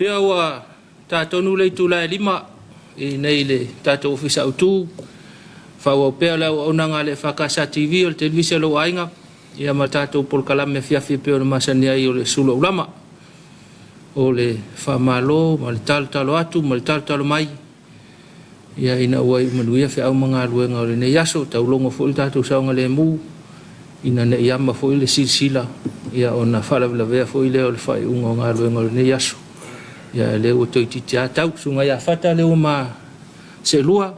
Ia ua ta tonu le itula e 5 i nei le tatou ofisa autu. Faaauau pea le auaunaga a le EFKS TV o le televise a lou aiga ia ma tatou polokalame afiafi e pei ona masani ai o le sulu aulama. O le faamalo ma le talotalo atu ma le talotalo mai ia ina ua iu manuia feau ma galuega o lenei aso, taulogo foi le tatou saogalemu ina ne i ama foi le silasila ia ona faalavelavea foi lea o le faaiuga o galuega o lenei aso. Ia lea ua toeitiiti lava tau. Susuga ia Fata lea ua ma seelua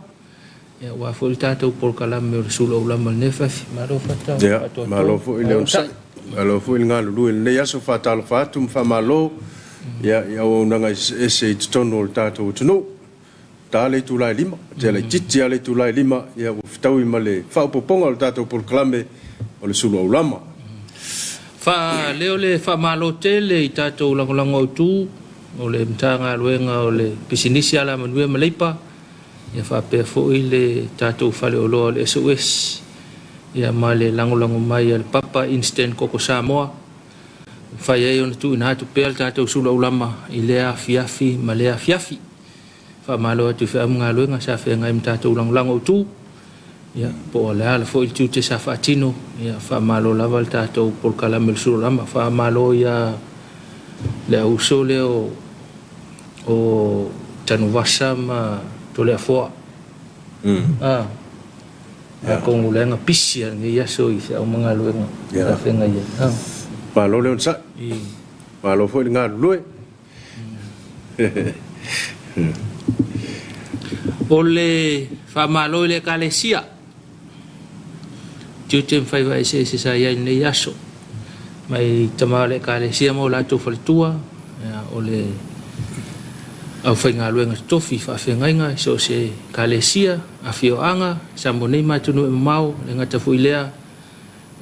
ia aua foi le tatou polokalame o le sulu aulama i lenei afiafi. Malo Fata, Ia, faatoatoa. malo foi le onosai, malo foi le galulue i lenei aso. Faatalofa atu ma faamalo ia i auaunaga eseese i totonu o le tatou atunuu. Ta le itula e 5, te laitiiti lava le itula e 5, ia ua fetaui ma le faaopoopoga o le tatou polokalame o le sulu aulama. Faaleo le faamalo tele i tatou lagolago autu o le Matagaluega o le Pisinisi, Alamanuia ma Leipa, ia faapea foi le tatou faleoloa o le SOS, ia ma le lagolago mai a le Papa Instant Koko Samoa, mafai ai ona tuuina atu pea le tatou sulu aulama i lea afiafi ma lea afiafi. Faamalo atu i feau ma galuega sa feagai ma tatou lagolago autu, ia po o le a foi le tiute sa faatino, ia faamalo lava le tatou polokalame o le sulu aulama. Faamalo ia le auso lea o Tanuvasa ma Toleafoa. Atonu o le pisi a lenei aso i feau ma galuega sa feagai ai. Malo le onosai, malo foi le galulue. O le faamalo i le Ekalesia, tiute ma faiva eseese sa i ai i lenei aso. Mai tama o le Ekalesia ma o latou faletua, ia, o le aufaigaluega totofi faafeagaiga i so o se Ekalesia, afioaga, Samoa nei ma atunuu e mamao, e le gata foi i lea,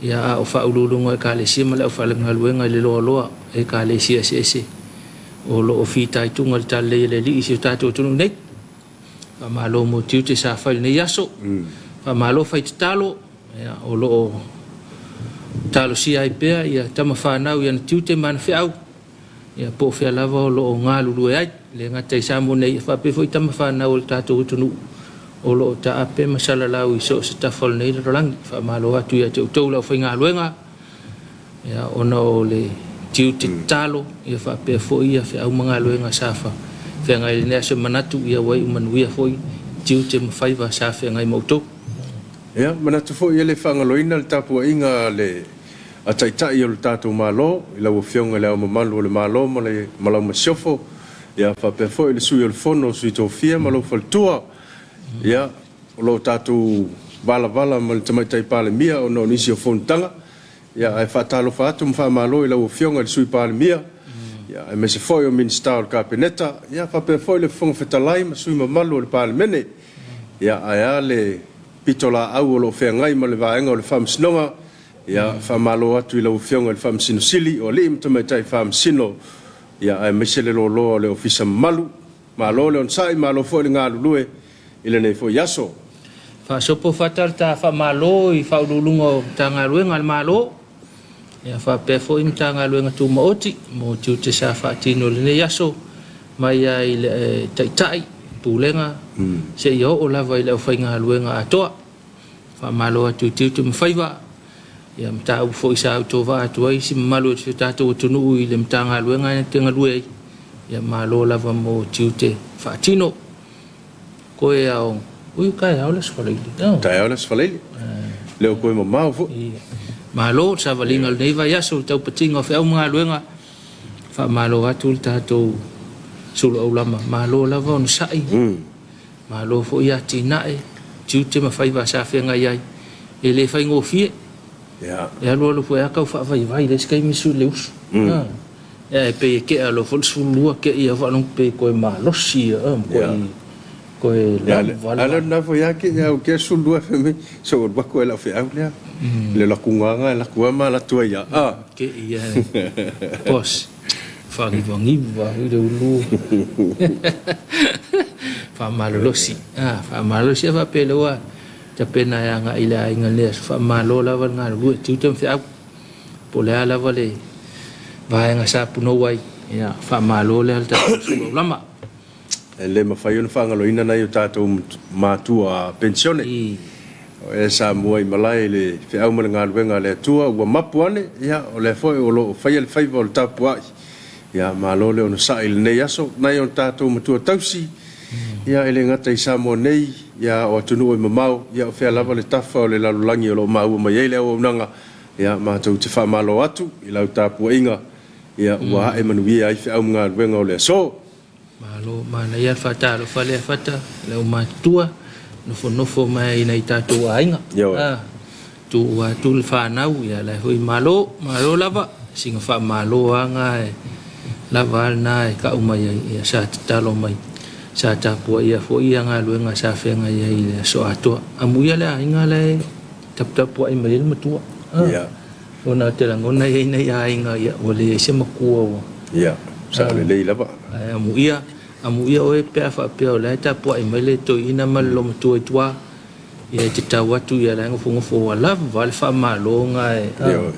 ia a o faauluuluga o Ekalesia ma le aufaigaluega i le loaloa e Ekalesia eseese o lo o fitaituga i le talalelei a le Alii i si o tatou atunuu nei. Faamalo mo tiute sa fai i lenei aso. Faamalo fai tatalo, ia, o lo o talosia ai pea ia tama fanau i ana tiute ma ana feau, ia po o fea lava o lo o galulue ai. Le gata i Samoa nei, ia faapea foi tama fanau o le tatou atunuu o lo o taape ma salalau i so o se tafa o lenei lalolagi. Faamalo atu ia te outou le aufaigaluega, ia, ona o le tiute tatalo, ia faapea foi ia feau ma galuega sa feagai i lenei aso. E manatu ia ua iu manuia foi tiute ma faiva sa feagai ma outou. Ia, manatu foi e le faagaloina le tapuaiga a le a Taitai o le tatou Malo i lau Afioga i Le Ao Mamalu o le Malo ma le ma lau Masiofo, ia faapea foi le Sui o le Fono a Sui Tofia ma lou faletua. Ia, o lo o tatou valavala ma le Tamaitai Palemia ona o nisi o fonotaga. Ia, ae faatalofa atu ma faamalo i lau Afioga i le Sui Palemia, ia, aemaise foi o Minisita o le Kapeneta, ia faapea foi le Fofoga Fetalai ma sui usufono mamalu o le Palemene. Ia, ae a le pitolaau o lo o feagai ma le Vaega o le Faamasinoga. Ia, faamalo atu i lau Afioga i le Faamasino Sili, o alii ma tamaitai Faamasino, ia, aemaise le loaloa o le Ofisa mamalu. Malo le onosai, malo foi le galulue i lenei foi aso. Faasopo fata le ta faamalo i Faauluuluga o Matagaluega a le Malo, ia faapea foi Matagaluega Tumaoti mo tiute sa faatino i lenei aso, mai lava i le Taitai, Pulega, seia oo lava i le aufaigaluega atoa. Faamalo atu i tiute ma faiva, ia mataupu foi sa autovaa atu ai si mamalu o si o tatou atunuu i le Matagaluega e te galue ai, ia malo lava mo tiute faatino. Koe ao, ui taeao le Aso Faraile. Taeao le Aso Faraile. Le o koe mamao foi. Malo le savaliga o lenei vaiaso i le taupatiga o feau ma galuega. Faamalo atu le tatou sulu aulama. Malo lava onosai. Malo foi atinae, tiute ma faiva sa feagai ai. E le faigofie. E alualu foi lava tau faavaivai i le isi taimi sui le usu. Ae pei e tea loa foi le 12 te i faalogo pei toe malosi matua toe lava le. A o lena foi lava ke au ke 12 fai mai se ua alu atu ai lau feau lea. Le alu atu gaga e alu atu lava ma alu atu ai lava. Te i boss fagivagiva foi le ulu. Faamalolosi. Faamalolosi a faapea lea ua tapena e agai i le aiga i lenei aso. Faamalo lava le galulue, tiute ma feau. Po o le a lava le vaega sa punou ai, Ia, faamalo lea le tatou suaulama. E le mafai ona faagaloina nai o tatou matua penisione. O e sa mua i malae i le feau ma le galuega a le Atua ua mapu ane, ia, o lea foi o lo o faia le faiva o le tapuai. Ia, malo le onosai i lenei aso. Nai o tatou matua tausi, ia, e le gata i Samoa nei, ia, o atunuu e mamao, ia, o fea lava le tafa o le lalolagi o lo o maua mai ai le auaunaga, ia, matou te faamalo atu i lau tapuaiga, ia, ua ae manuia ai feau ma galuega o le aso. Malo, manaia le faatalofa lea Fata, le aumatutua, nofonofo mai i nai tatou aiga. Ioe. Tuu atu le fanau, ia la foi malo, malo lava, singa faamalo anga e lava lena e kau mai ai, ia sa tatalo mai, sa tapuaia foi ia galuega sa feagai ai i le aso atoa. Amuia le aiga la e taputapuai mai ai le matua. Ia. Ona ou te lagona e i ai nai aiga ia ua leai se matua ua. Ia, sao lelei lava. Ae amuia, amuia oe pe a faapea o la e tapuai mai le toeaina ma le lomatua i tua, ia e te tau atu ia la e nofonofo ua lava le faamaloga e, Ioe.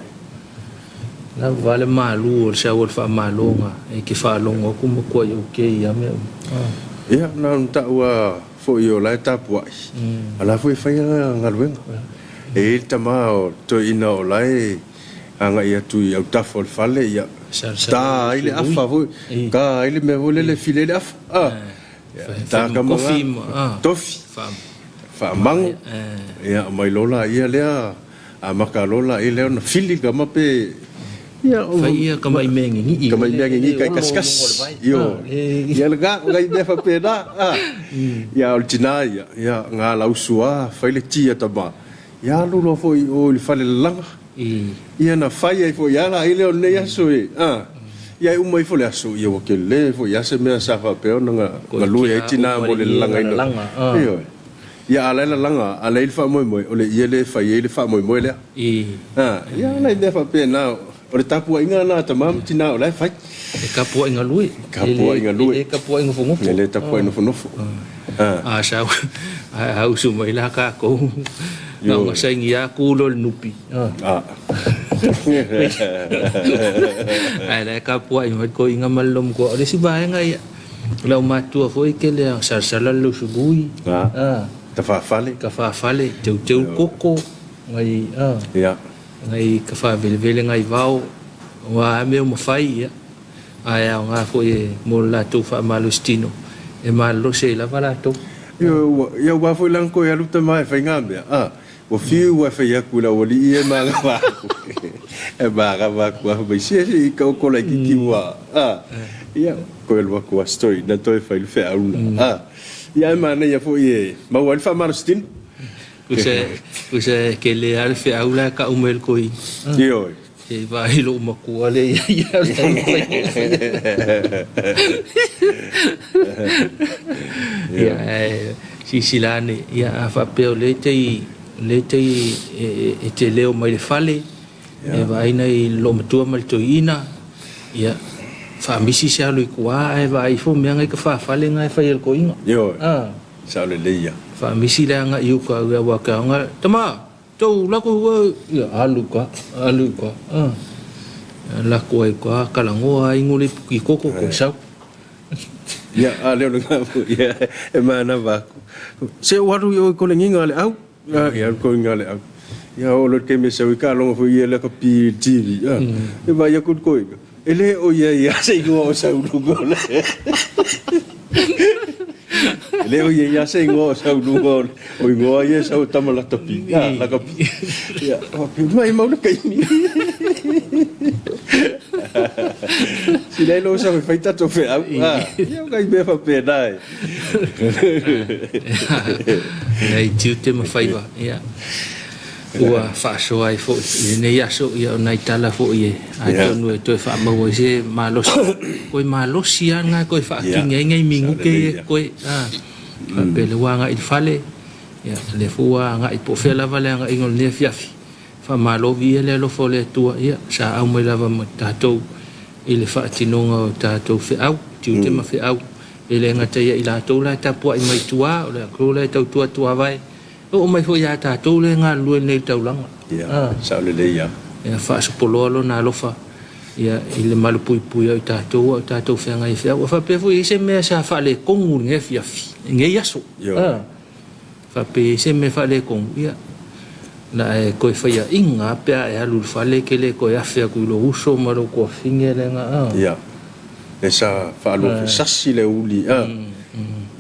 lava le malu o le sau o le faamaloga e te faalogo atu matuai okay lava mea uma. Ia, na ona taua foi o la e tapuai, a o la foi e fai ana galuega. E i ai le tama o le toeaina o la e agai atu i autafa o le fale, ia ta ai le afa foi, ta ai le mea foi lele e fili ai le afa, a, ta kama na, tofi, faamago, ia aumai loa laia lea, amata loa laia lea ona fili le tama pe, ia, Fai ia tamai mea gigii. Tamai mea gigii taikasikasi, ioe, ia lena, o nai mea faapena, a, ia a o le tina ia, ia galausu lava, fai le ti a tama, ia alu loa foi i o i le fale lalaga, ia na fai ai foi lava laia lea o lenei aso e, a, ia e uma ifo le aso, ia ua tele foi lava se mea sa faapea ona galue ai tina mo le lalagaina, ioe. Ia a la e lalaga, a la e i ai le faamoemoe, o le ie lea e fai ai le faamoemoe lea. A, ia o nai mea faapena, o le tapuaiga lena a tama ma tina o la e fai. E tapuai galue. Tapuai galue. E le tapuai nofonofo. E le tapuai nofonofo. A sau, a usu mai la tatou, na ona saini lava tu loa i le nupi. A. Ae la e tapuai mai le toeaina ma le lomotua. O le isi vaega ia, O le aumatua foi e tele a salasala le lausului. A. Tafafale. Tafafale, teuteu le koko, nai a. Ia. Nai tafavelevele nai vao, aua a mea ua mafai, ia. Ae aoga foi e mo le latou faamalositino e malolosi ai lava latou. Ia, aua foi la na toe alu tama e fai ngā mea, a. Ua fiu ua fai atu i le aualii e manava aku, e manava aku a fai mai, sia se i taoto laitiiti ua, a, ia, toe alu atu a si toeaina toe fai le feau lena, a, ia ae manaia foi e maua ai le faamalositino. Tusa e tele lava le feau la e tau mai e le toeaina. Ioe. Se i vaai i lou matua lea ia ia o le taumafai Ia, ae silasila ane, ia a faapea o lea e te i, o lea e te i, e te leo mai le fale, e vaai nai loomatua ma le toeaina, ia, faamisi se alo i tua ae vaai ifo mea na i tafafale na e fai e le toeaina. Ioe, sao lelei ia. Faamisi le agai i uka, aua ke aoga, tama! Tou lako ua ia alu ka alu ka a lako ai ka kalagoa ai ngole i koko ko sau. Ia a leo le ngafu ia e manava aku. Se o alu i o i kole nginga le au. Ia alu ko nginga le au. Ia o lo ke me sau i ka longa fo ia le ka pi TV. E vai aku ko. E le o ia ia se ingoa o sau luga o le. E le o ia ia se ingoa o sau luga o le. O ingoa ia sau tama lakapi. Ah, lakapi. Ia, mai mau le kaimi. Si lei lo sau e fai tatou feau. Ah, ia o kai mea faapena e. Nei tiute ma faiva. Ia. Ua faasoa ai foi i lenei aso, ia o nai tala foi e atonu e toe faamaua ai se malosi. Koe malosi lava lena e toe faakini ai nai minute ia e toe, a, faapea lea ua agai i le fale, ia lea foi ua agai po o fea lava le agaiga o lenei afiafi. Faamalo viia le alofa o le Atua, ia sa au mai lava ma tatou i le faatinoga o tatou feau, tiute ma feau. E le gata ia i latou la e tapuai mai tua, o le latou la e tautua tuavae, Oo mai foi ia tatou lea e galulue nei i le taulaga. Ia, sao lelei lava. Ia faasopoloa Lona alofa Ia, i le malupuipuia o i tatou a o tatou feagai i feau. E faapea foi e i ai se mea sa faaletonu i lenei afiafi, i lenei aso. Ioe. Faapea e i ai se mea faaletonu, ia, na e toe faiaina lava pe a e alu i le fale e te le toe afe atu i lou uso ma lou tuafafine lea na, a. Ia, lea sa faaluafesasi le uli, a.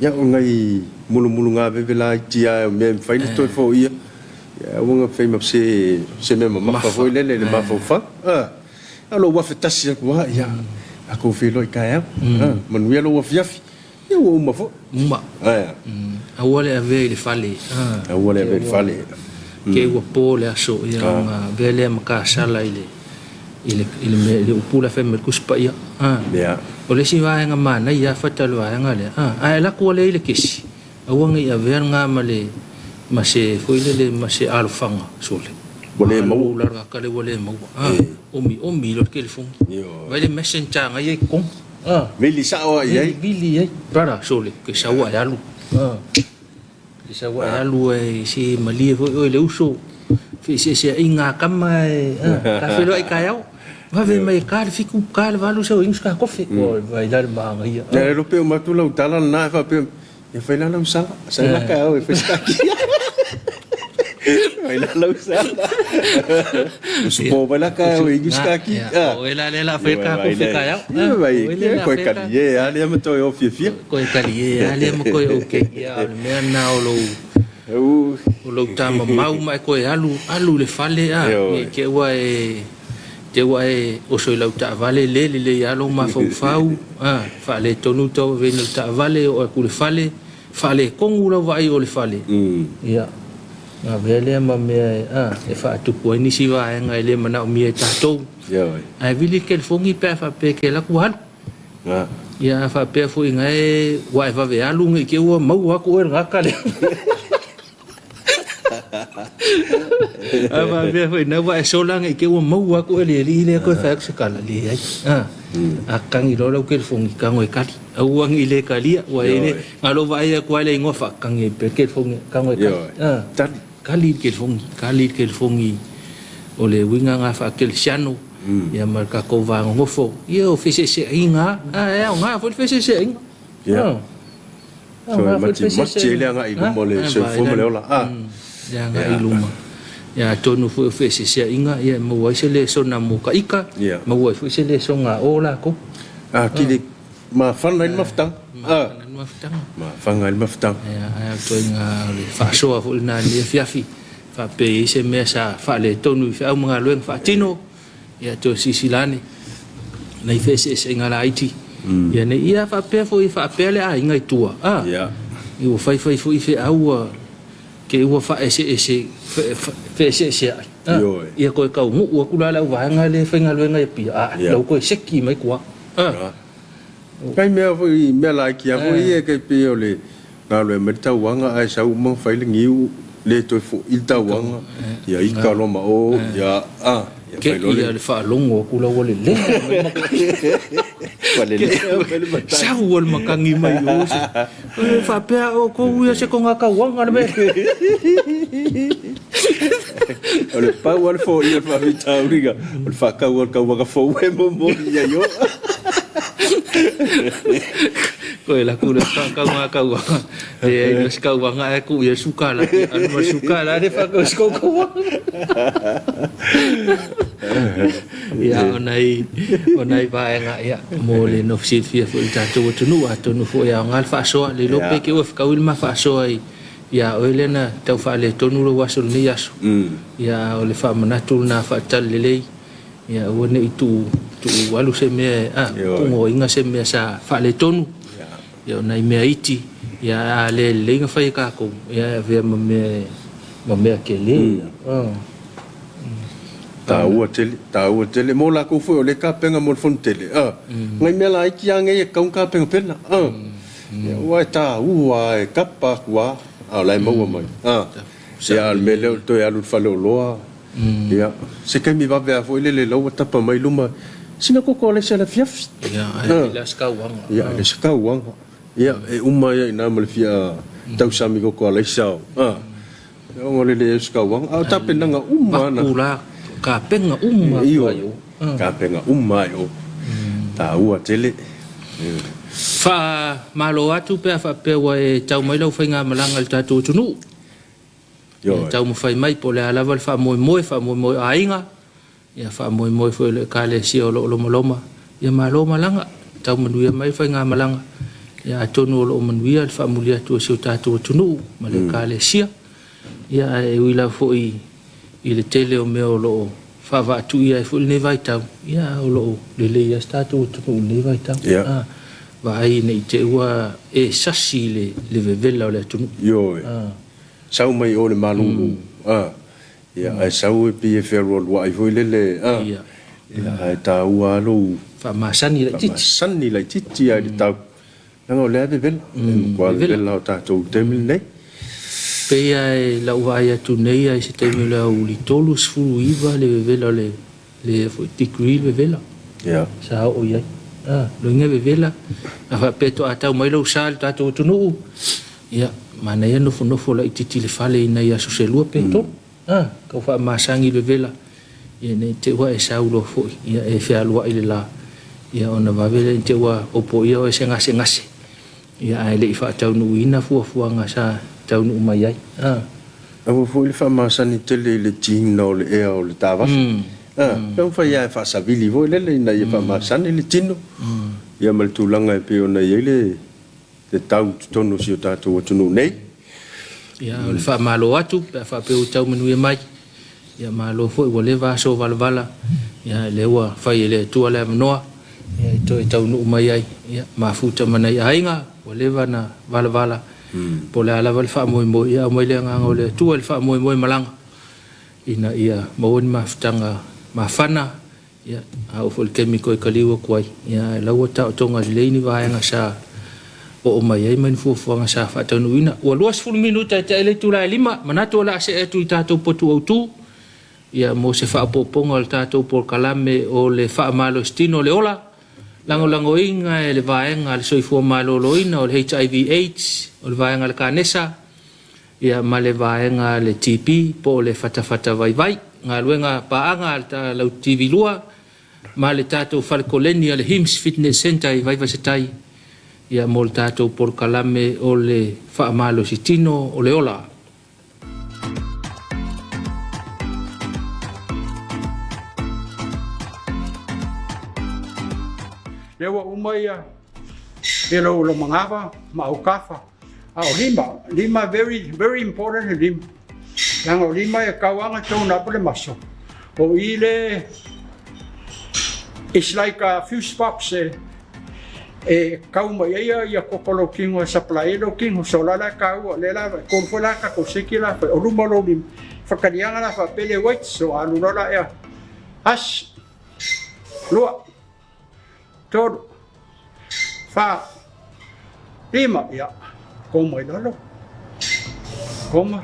Ia, o nai mulumulugaveve laiti lava o mea e mafai ona toe foia, ia aua na fai ma se, se mea mamafa foi lele i le mafaufau, a. A o lou 1001 atu lava, ia, tatou feiloai taeao, a, manuia lou afiafi. Ia ua uma foi. Uma. Ae. Aua le avea i le fale. Aua le avea i le fale. Te ua po le aso, ia ona avea lea ma kasala i le i le i le mea i le upu la fai mai le Tusi Paia. Ia. O le isi vaega manaia lava fata o le vaega lea, a e alu atu lea i le kesi, Aua ne i avea lena ma le ma se foi lele ma se alofaga sole. Ua le maua. Alu la laka le ua le maua. A omi omi loa le telefoni. Vaai le messenger na ia i totonu. A. Vili sao lava i ai. Vili ai. Brother sole ke sau ae alu. A. Ke sau ae alu ai se malie foi oe le uso. Feeseeseaiga a tama e a ta feiloai taeao. Vave mai e ka le 7, ka le 8 sau e inu se ka kofe. Oi vai la le manaia. Ia e lope uma atu lau tala lena e faapea Ia fai la lau sala. Sa la ka au e fai staki. Fai la lau sala. Usu po mai la ka au e ingi staki. O e la le la fai ka ko fe ka au. Vai, koe kali e a lea ma toe o fiafia. Koe kali e a lea ma koe okay. Ia o le mea na o lou o lou tama mau ma e koe alu alu le fale a. Ni te ua e Te ua e oso i lau taavale, le lelei lava lou mafaufau, a, faaletonu tau aveina o le taavale, oo atu i le fale, faaletonu lau vaai o le fale, ia, ona avea lea ma mea e, a, e faatupu ai nisi vaega e le manaomia e tatou. Ae vili le telefoni pe a faapea e te alu atu ua alu. Ia, a faapea foi na e, ua e vave alu ne i te i ua maua atu oe i le gata lea. A faapea foi na ua e sola nei te ua maua atu e le alii lea toe fai atu se tala, leai. A, a kagi loa lau telefoni, tago e kali. Aua ne i le kalia, ua e le, na o lou vaai atu lava i le igoa faakagi ai pea le telefoni, tago e kali. A, kali le telefoni, kali le telefoni o le uiga lena faakelesiano, ia ma le tatou va nonofo. Ia o feseeseaiga lava, a e aoga foi le feseeseaiga. A. So e matimati ai le agai i luma o le soifua ma le ola. A. Le agai i luma. Ia atonu foi o feeseeseaiga ia e maua ai se lesona mo ka ika, maua ai foi se lesona a o lakou. A kili mafana ai le mafutaga. Mafana ai le mafutaga. Mafana ai le mafutaga. Ia ae o ituaiga o le faasoa foi lena i lenei afiafi, faapea e i ai se mea sa faaletonu i feau ma galuega faatino, Ia toe silasila ane nai feeseeseaiga laiti ia nei ia faapea foi faapea le aiga i tua a Ia. Ua faifai foi feau ua te ua faaeseese feeseeseai a Ioe. Ia toe taunuu atu la le auvaega lea e faigaluega i Apia a Ia. La ua toe seki mai tua a. Kai mea foi mea laiti lava foi ia kai pei o le galuega mai le tauaga ae sau uma fai le niu le toe foi le tauaga ia ika loa ma o ia a ia fai loa le. Ia le faalogo atu la ua lelea mai matagi. Ua lelea mai le matagi. Sau le matagi mai o se e faapea outou ia se toga tauaga le mea. O le pau lava le foia o le faafitauli o le faatau o le tauaga fou e momoli ai o. Koe laku le whakau ngā kauanga. E ai no se kauanga e ku ia suka la. Alu ma suka la le whakau se kauanga. Ia o nai o nai vaega ia mo le nofo silafia foi i le tatou atunuu atonu foi e aoga le faasoa le iloa pe ke ua fekaui le ma faasoa i Ia oe lea na tau faaletonu lou aso i lenei aso. Ia o le faamanatu lena faatali lelei, ia aua ne i tuu, tuu alu se mea e, a, pugoina se mea sa faaletonu. Ia o nai mea iti, ia a le lelei na fai e tatou, ia e avea ma mea, ma mea tele. Taua tele, taua tele. Mo lakou foi o lea kapega mo le fono tele, a, nai mea laiti a nei e tatau ona tapena pena, a. Ia aua e taua e kapa atu a, a o la e maua mai. A, ia a o le mea lea o le toe alu i le faleoloa, ia, se taimi vave lava foi lele la ua tapa mai luma, sina koko alaisa i le afiafi. Ia, ae le se tauaga. Ia, le se tauaga. Ia, e uma ai lava i ina ma le fia tausami koko alaisa o, a, ona o le leai o se tauaga. A o tapenaga uma lava na. Vaku la, tapena uma atu ai o. Tapena uma lava i o. Taua tele. Faamalo atu pe a faapea ua e tau mai lau faigamalaga i le tatou atunuu. Ia taumafai mai po o le a lava le faamoemoe, faamoemoe o aiga, ia faamoemoe foi o le Ekalesia o lo o lomaloma. Ia malo malaga, tau manuia mai le faigamalaga. Ia atonu o lo o manuia le faamuli atu o si o tatou atunuu ma le Ekalesia. Ia ae ui lava foi i le tele o mea o lo o faavaatuia ai foi lenei vaitau, ia o lo o lelei lava si tatou atunuu i lenei vaitau. Ia. Vaai ne i te i ua e sasi i le vevela o le atunuu. Ioe. Sau mai o le malulu. Ia, ae sau e pei e fealualuai foi lele. Ia. Ia, ae taua lava lou Faamasani laitiiti. Faamasani laitiiti lava i le tau. Leaga o lea e vevela, e matua vevela o tatou i le taimi lenei. Pei lava i lau vaai atu nei i se taimi o le aoauli 39 le vevela o le le foi degree le vevela. Ia. Sa oo i ai. Ah, loiga vevela, a faapea toa tau mai lou sa i le tatou atunuu, ia, manaia nofonofo laitiiti i le fale i nai aso se lua pe tolu. Ah, tau faamasani le vevela, ia ne i te i ua e sau loa foi, ia e fealuai i le la, ia ona vave lea ne i te i ua opoia oe e se gasegase, ia ae le i faataunuuina fuafuaga sa taunuu mai ai. Ah. Aua foi le faamasani tele i le tiina o le ea o le taavale. Ah, pe mafai lava e faasavili foi lele ina ia faamasani le tino, ia ma le tulaga e pei ona i ai le te tau i totonu o si o tatou atunuu nei. Ia, o le faamalo atu pe a faapea ua tau manuia mai. Ia, malo foi ua leva aso valavala, ia, lea ua fai e le Atua le avanoa, ia, e toe taunuu mai ai. Ia, mafuta ma nai aiga, ua leva na valavala, po o le a lava le faamoemoe, ia aumai le agaga o le Atua i le faamoemoe malaga, ina ia maua ni mafutaga mafana, Ia, a oo foi i le taimi toe taliu atu ai, ia, la ua taotoga lelei ni vaega sa oo mai ai ma ni fuafuaga sa faataunuuina. Ua 20 minute e tea ai le itula e 5, manatu o le a see atu i tatou potu autu, ia, mo se faaopoopoga o le tatou polokalame o le faamalositino o le ola, lagolagoina e le vaega a le Soifua Maloloina o le HIV AIDS, o le vaega a le Kanesa, ia ma le vaega a le TB po o le fatafata vaivai, galuega paaga a le Lau TV 2 ma le tatou fale koleni a le HIMS Fitness Centre i Vaivasetai ia mo le tatou polokalame o le faamalositino o le ola. Lea ua uma ia lou manava ma aukafa. A o lima, lima very, very important le lima. Leaga o lima e kau aga tone up le muscle. O i le, it's like a fuse box e, e kau mai ai ia, ia koko lou kino e supply ai lou kino. So la la kau, le la, kolu foi la kako seki la foi. O luma lou lima, whakalianga la whapele weight, so alu loa la ea. As, lua, tolu, fa, lima, ia, koma i lalo, koma,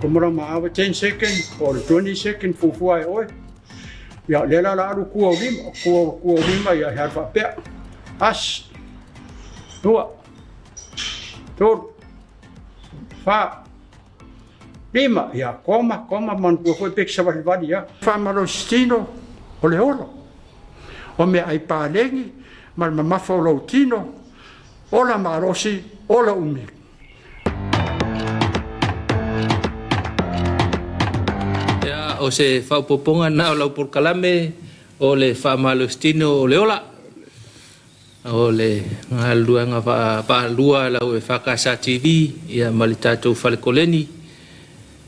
koma la ma awa 10 second o le 20 second fuafua e oe, ia, lea la la alu kua o lima, kua, kua o lima, ia, he alu faapea, as, lua, tolu, fa, Lima, ia, koma, koma, manatua foi pe savalivali ia. Faamalositino o le ola, o meaai paleni ma le mamafa o lou tino, ola malosi, ola umi. Ia, o se faaopoopoga lena o lau polokalame o le faamalositino o le ola. O le galuega faalua lau e FKS TV ia ma le tatou fale koleni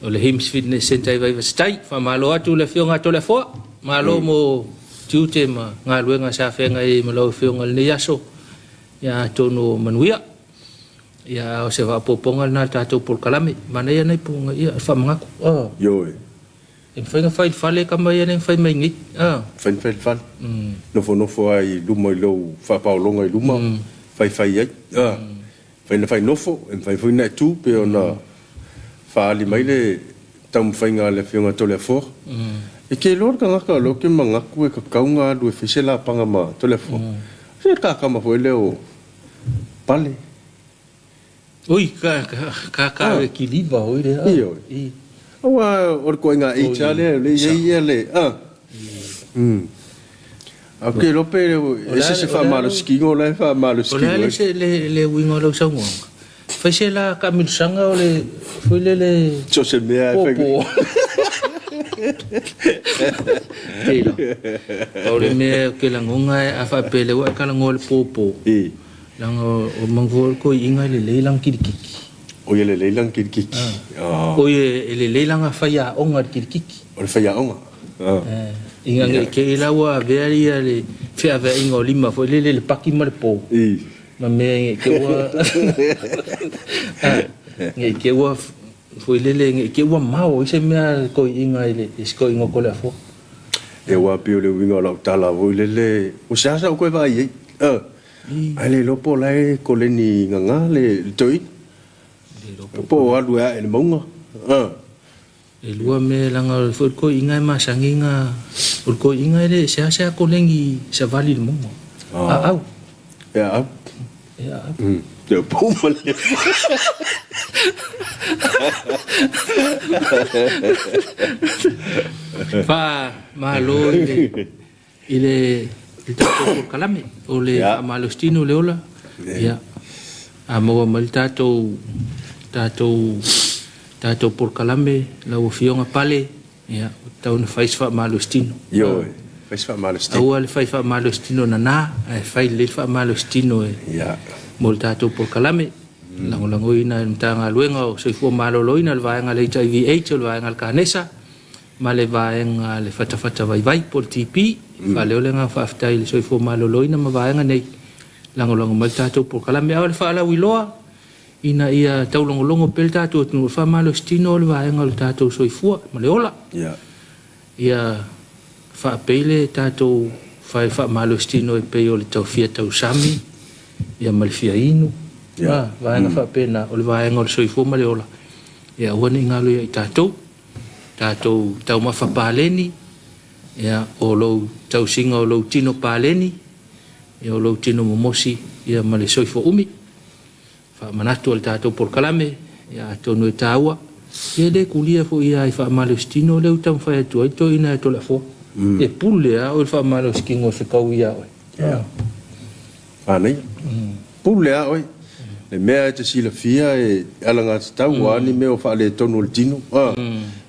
o le HIMS Fitness Centre i Vaivase-tai. Faamalo atu le Afioga a Toleafoa, malo mo tiute ma galuega sa feagai ai ma lau Afioga i lenei aso. Ia atonu o manuia. Ia o se faaopoopoga lena i le tatou polokalame. Manaia nai puga ia faamanatu. Ioe. E mafai ona fai i le fale tama ia lea na fai mai nei. Mafai ona fai i le fale. Nofonofo lava i luma i lou faapaologa i luma, faifai ai. Mafai ona fai nofo, e mafai foi ona e tu pei ona faaali mai le taumafaiga a le Afioga a Toleafoa. E ke loa le tagata o lea ou te manatu e tatau ona alu e fai se lapaga ma Toleafoa. Se kakama foi lea o Pale. Ui, ka, ka, ka, ka ah. kiliva hoi lea. Ioe. Aua o le ituaiga age lava lea, o lea e i ai ia le, ah. Ae ou te iloa pe ese se faamalositino la e faamalositino ai. O le a le le uiga o lau saunoaga? Fai se la taamilosaga o le foi lele. So o se mea e fai. Popo. Te iloa. O le mea ou te lagona a faapea lea ua e talanoa i le popo. Leaga o manatua o le toeaina e lelei lana kilikiki. Oi e lelei lana kilikiki. Oi e lelei lana faiaoga i le kilikiki. O le faiaoga. Ina ne i te i la ua avea ia le feaveaiga o lima foi lele i le paki ma le po. Ma mea ne i te ua ne i te ua foi lele ne i te ua mao ai se mea a le toeaina i le si toeaina o Toleafoa. Ia aua pei o le uiga o lau tala foi lele, ua seasea ou toe vaai i ai. Ae le iloa po o la e koleni gaga le toeaina. Po o alu e ae i le mauga. E lua mea leaga o le foi toeaina e masani na o le toeaina e le seasea koleni savali i le mauga. Aau. E aau. E aau. Te pou ma le. Faamalo i le i le tatou polokalame o le faamalositino le ola. Ia, a maua mai le tatou tatou tatou polokalame lau Afioga Pale, ia, ua tatau ona fai se faamalositino. Ioe, fai se faamalositino. Aua le fai faamalositino nana, ae fai lelei le faamalositino e mo le tatou polokalame. Lagolagoina e le Matagaluega o Soifua Maloloina le vaega a le HIV AIDS o le vaega a le Kanesa. ma le vaega le fatafata vaivai po o le TB. Faaleo le agaga faafetai i le soifua maloloina ma vaega nei lagolago mai le tatou polokalame. A o le faalauiloa ina ia taulogologo pea le tatou atunuu, o le faamalositino o le vaega o le tatou soifua ma le ola. Ia faapei le tatou fai faamalositino e pei o le tau fia tausami ia ma le fia inu, vaega faapena o le vaega o le soifua ma le ola, ia aua ne i galo ia i tatou. Tatou taumafa paleni, ia, o lou tausiga o lou tino paleni, ia, o lou tino momosi, ia, ma le soifua umi. Faamanatu a le tatou polokalame, ia, atonu e taua, ia, e le kulia foi ia i faamalositino lea ua taumafai atu ai le toeaina ia Toleafoa. E pule lava oe i le faamalositino e fetaui ia oe. Ia. Manaia. Pule lava oe. Le mea e te silafia e alagatatau a ni mea o faaletonu o le tino.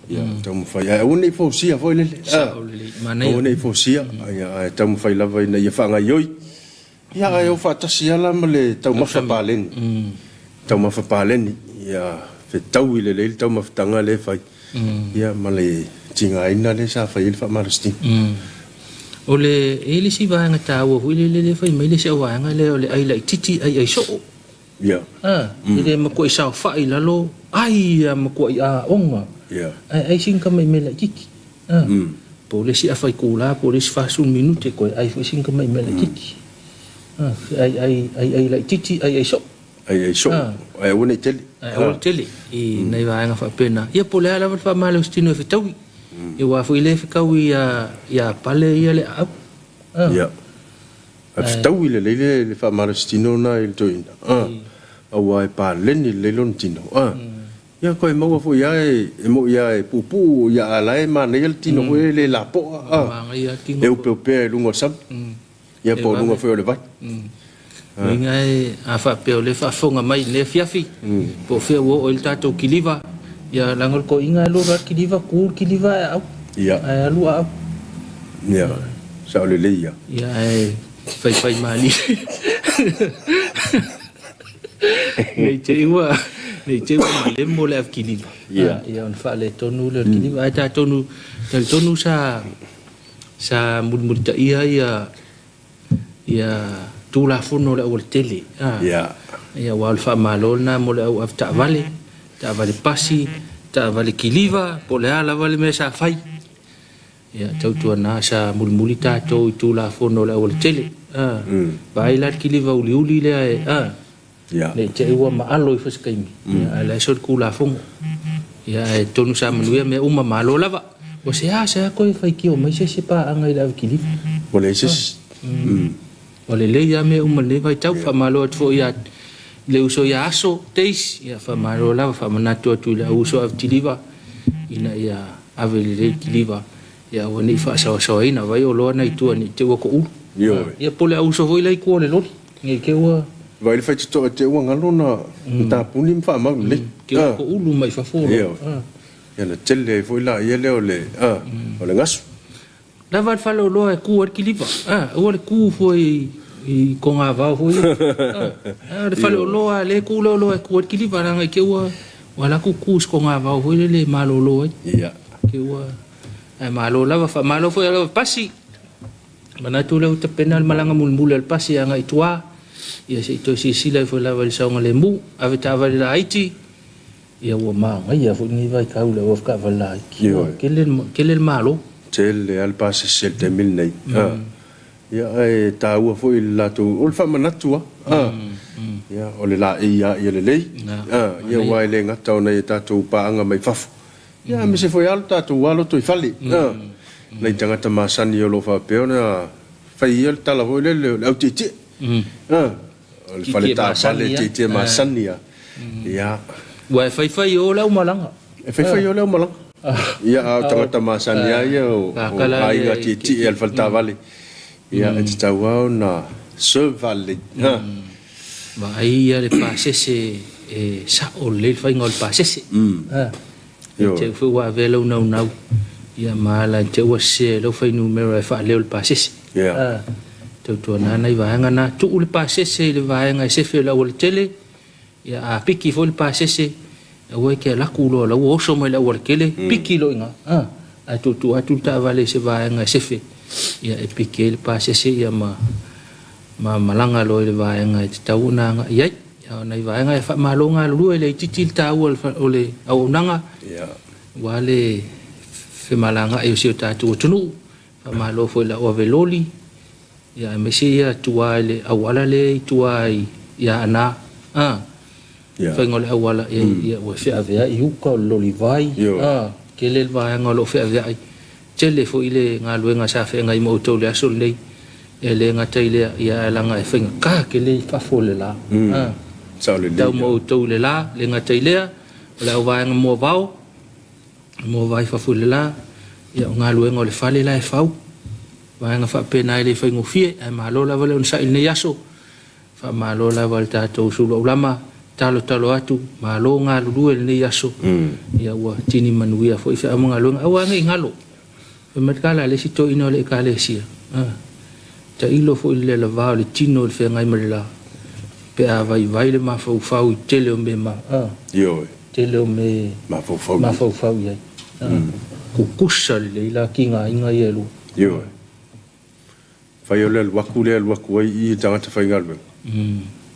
Ia, taumafai. Ae aua ne i fausia foi lele. Sao lelei. Manaia. Aua ne i fausia. Ia, ae taumafai lava ina ia faagaioi. Ia, ae o faatasi lava la ma le taumafa paleni. Taumafa paleni. Ia fetaui lelei le taumafataga lea e fai. Ia ma le tigaina lea sa fai ai le faamalositino. O le, e i ai le isi vaega taua foi lele lea e fai mai le isi au vaega lea o le ai laitiiti ai ai soo. Ia. A, e le matuai saofai i lalo, ai a matuai aoga. Ia. Ae ai sina tamai mea laitiiti. A, po o le isi afa itula po o le isi 40 minute toe ai foi sina tamai mea laitiiti. A, ai ai ai ai laitiiti ai ai soo. Ai ai soo, ae aua ne i tele. Ae aua le tele i nai vaega faapena. Ia po o le a lava le faamalositino e fetaui. Ia aua foi lea e fetaui ia Pale ia le aau. Ia. Ae fetaui lelei le faamalositino lena i le toeaina. Aua e paleni lelei lona tino. Ia toe maua foi lava e moni lava e puupuu ia a o la e manaia le tino foi e le lapoa. E opeopea i luga o le sami. Ia po o luga foi o le vai. Uiga e, a faapea o lea e faafofoga mai i lenei afiafi, po o fea ua oo i ai le tatou kiliva, ia leaga o le toeaina e alu alu lava le kiliva, tu le kiliva ae aau. Ae alu aau. Ia, sao lelei ia. Ia ae faifai malie. Ne i te i ua, ne i te i ua malemo le ave kiliva. Ia ona faaletonu lea o le kiliva. Ae talitonu, talitonu sa Sa mulimulitaia ia ia Tulafono o le aualatele, a. Ia aua o le faamalo lena mo le au avetaavale, taavale pasi, taavale kiliva, po o le a lava le mea sa fai. Ia tautuana sa mulimuli tatou i Tulafono o le aualatele, a. Vaai la le kiliva uliuli lea e, a. Ne i te i ua maalo ifo se taimi, ae o la e solitulafono. Ia ae tonu sa manuia mea uma, malo lava. Ua seasea toe faitio mai se isi paaga i le ave kiliva. Ua leai se isi. Ua lelei lava mea uma i lenei vaitau. Faamalo atu foi ia le uso ia Aso Days. Ia faamalo lava, faamanatu atu i le au uso ave kiliva ina ia ave lelei kiliva. Ia aua ne i faasaoasaoaina, vaai oloa na i tua ne i te i ua toulu. Ioe. Ia po o le auso foi la i tua o le loli, ne i te i ua. Vaai le faitotoa i te i ua galo na tapuni ma faamau lelei. Te i ua toulu mai fafo oloa. Ioe. Ia na tele ai foi laia lea o le, o le gasu. Lava le faleoloa e ku ai le kiliva. Aua le ku fua i kogavao foi ia. A o le faleoloa lea e ku le oloa e ku ai le kiliva leaga i te i ua alu atu ku i se kogavao foi lele e malolo ai. Te i ua ae malo lava faamalo foi lava pasi. Manatu lea ua tapena le malaga mulimuli a le pasi agai i tua. Ia se i toe silasila ifo lava i le saogalemu. Ave taavale laiti. Ia ua manaia foi lenei vaitau i le auafa taavale laiti. Ioe. Tele, tele le malo. Tele lava le pasese i le taimi lenei. Ia ae taua foi i le latou, o le faamanatu lava. Ia o le laei lava ia lelei. Ia aua e le gata o nai a tatou paaga mai fafo, ia aemaise foi lava lo tatou lava lotoifale. Nai tagata masani o lo o faapea ona fai ia le tala foi lele o le autietie. O le fale taavale tietie masani a. Ia. Ua e faifai o le aumalaga. E faifai o le aumalaga. Ia, a o tagata masani lava ia o aiga tietie a le fale taavale. Ia, e tatau lava ona serve faalelei. Vaai ia le pasese e sao lelei le faiga o le pasese. E te i foi ua avea lau naunau ia ma ala i te i ua sese ai lau fuainumera e faaleo i le pasese. Tautuana nai vaega na, tuu le pasese i le vaega e sefe o le aualatele, ia a piki foi le pasese, aua e te alu atu loa o la ua oso mai le aualatele, piki loa i ina, ae tuutuu atu le taavale i se vaega e sefe, ia e piki ai le pasese ia ma ma malaga loa i le vaega e tatau ona agai i ai. A o nai vaega e faamalo galulue e le itiiti le taua o le auaunaga aua le femalagaai o si o tatou atunuu. Faamalo foi i lau ave loli, ia aemaise ia tua i le auala lea i tua i Aana, a, faiga o le auala, ia ua feaveai i uka o le loli vai, a, tele le vaega o lo o feaveai. Tele foi le galuega sa feagai ma outou i le aso lenei, e le gata i lea, ia ae leaga e faigata tele i fafo i le la. Saolelei. Tau ma outou i le la, le gata i lea, o le auvaega moavao, moavao i fafo i le la, ia o galuega o le fale la e fau. Vaega faapena e le faigofie, ae malo lava le onosai i lenei aso. Faamalo lava i le tatou suluaulama, talotalo atu, malo galulue i lenei aso, ia ua tini manuia foi feau ma galuega. Aua ne i galo, fai mai le tala a le isi toeaina o le Ekalesia, tailo foi i le lalava o le tino i le feagai ma le la, pe a vaivai le mafaufau i tele o mea ma, Ioe. tele o mea mafaufau, mafaufau i ai. Kukusa lelei la tigaina ia e lua. Ioe. Fai o le alu atu lea alu atu ai i i tagata faigaluega.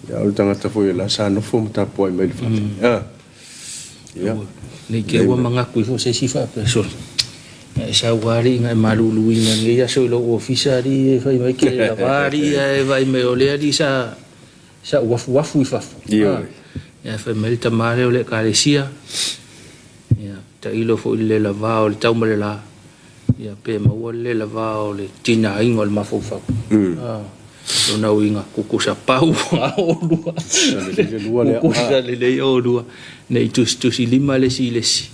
Ia o le tagata foi o la sa nofo ma tapuai mai i le fale. Ia. Ne i te i ua manatu ifo se isi faapea, Sole, na e sau lava alii na e maluluina i lenei aso i lou ofisa alii e fai mai ke lava alii ae vaai mai o lea alii sa sa ou afuafu i fafo. Ioe. Ia fai mai le tama lea o le ekalesia, ia tailo foi i le lela va o le tau ma le la. Ia pe maua le lela va o le tigaina o le mafaufau. Lona uiga, kukusa pau a oulua. Kukusa lelei oulua, ne i tusitusi lima le isi i le isi.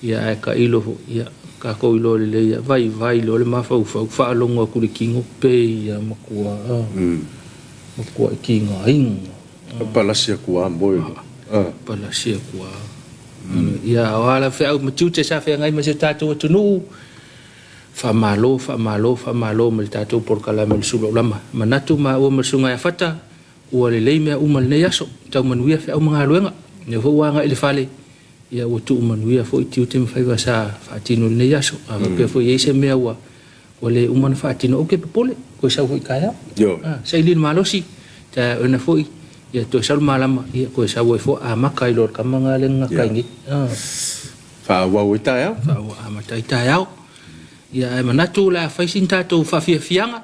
Ia ae tailo foi, ia tatou iloa lelei, ia vaivai loa le mafaufau, faalogo atu i le tino pei a matua, matua e tigaina. Palasi atu lava moe. Palasi atu lava. Ia, o a la feau ma tiute sa feagai ma si o tatou atunuu, faamalo, faamalo, faamalo ma le tatou polokalame o le Sulu Aulama. Manatu maua ma le Susuga ia Fata, ua lelei mea uma i lenei aso, tau manuia feau ma galuega. Lea foi ua agai i le fale, ia ua tuu manuia foi tiute ma faiva sa faatino i lenei aso. A faapea foi e i ai se mea ua Ua le uma ona faatino, ou te popole, toe sau foi i taeao. Saili le malosi, taeao foi, ia toe sau le malama, ia toe sau ai foi amata ai loa le tama lena lea na gata ai nei. Faaauau ai taeao. Faaauau amata ai taeao. Ia ae manatu o le a fai sina tatou faafiafiaga,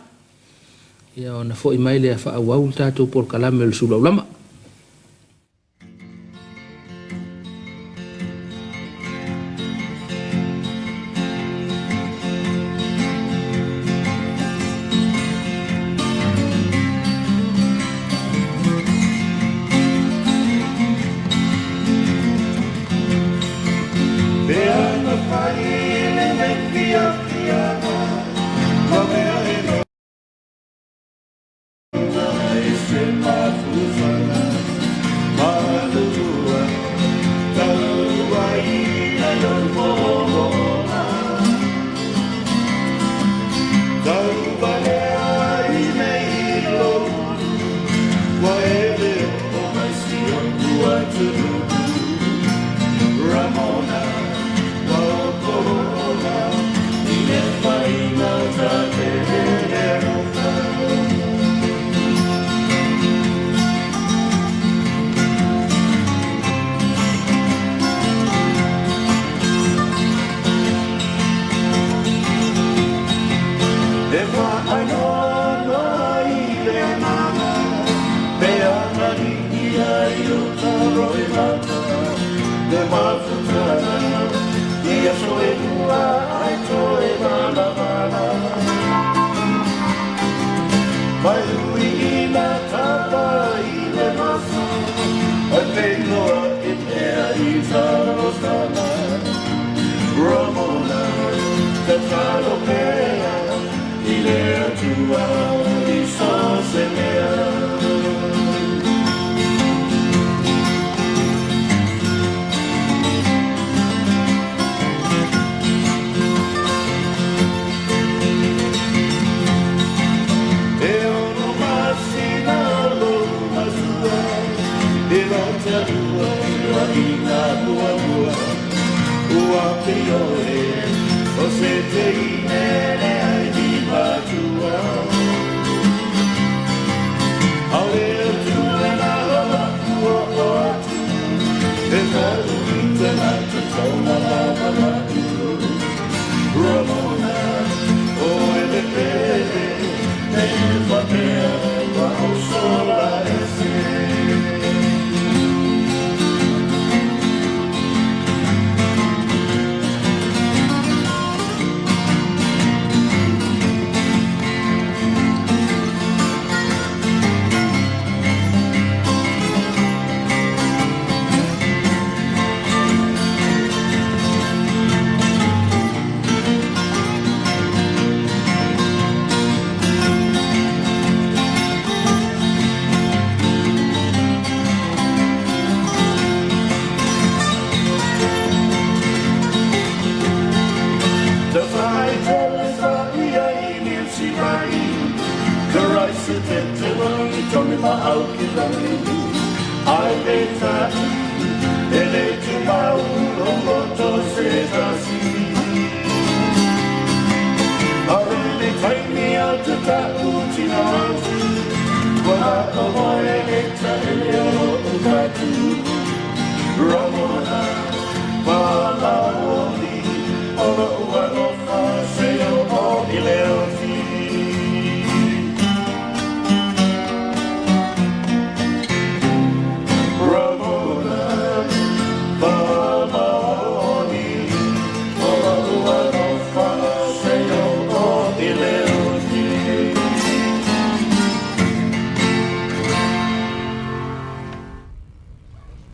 ia ona foi mai lea faaauau le tatou polokalame o le suluaulama. Pe a na fai lenei fiafia.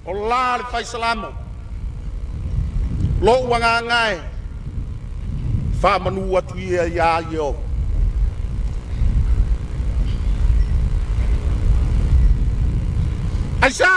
O la le fai Salamo, lo'u agaga e, faamanu atu ia iā Ieova. Aisā?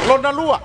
Lona lua.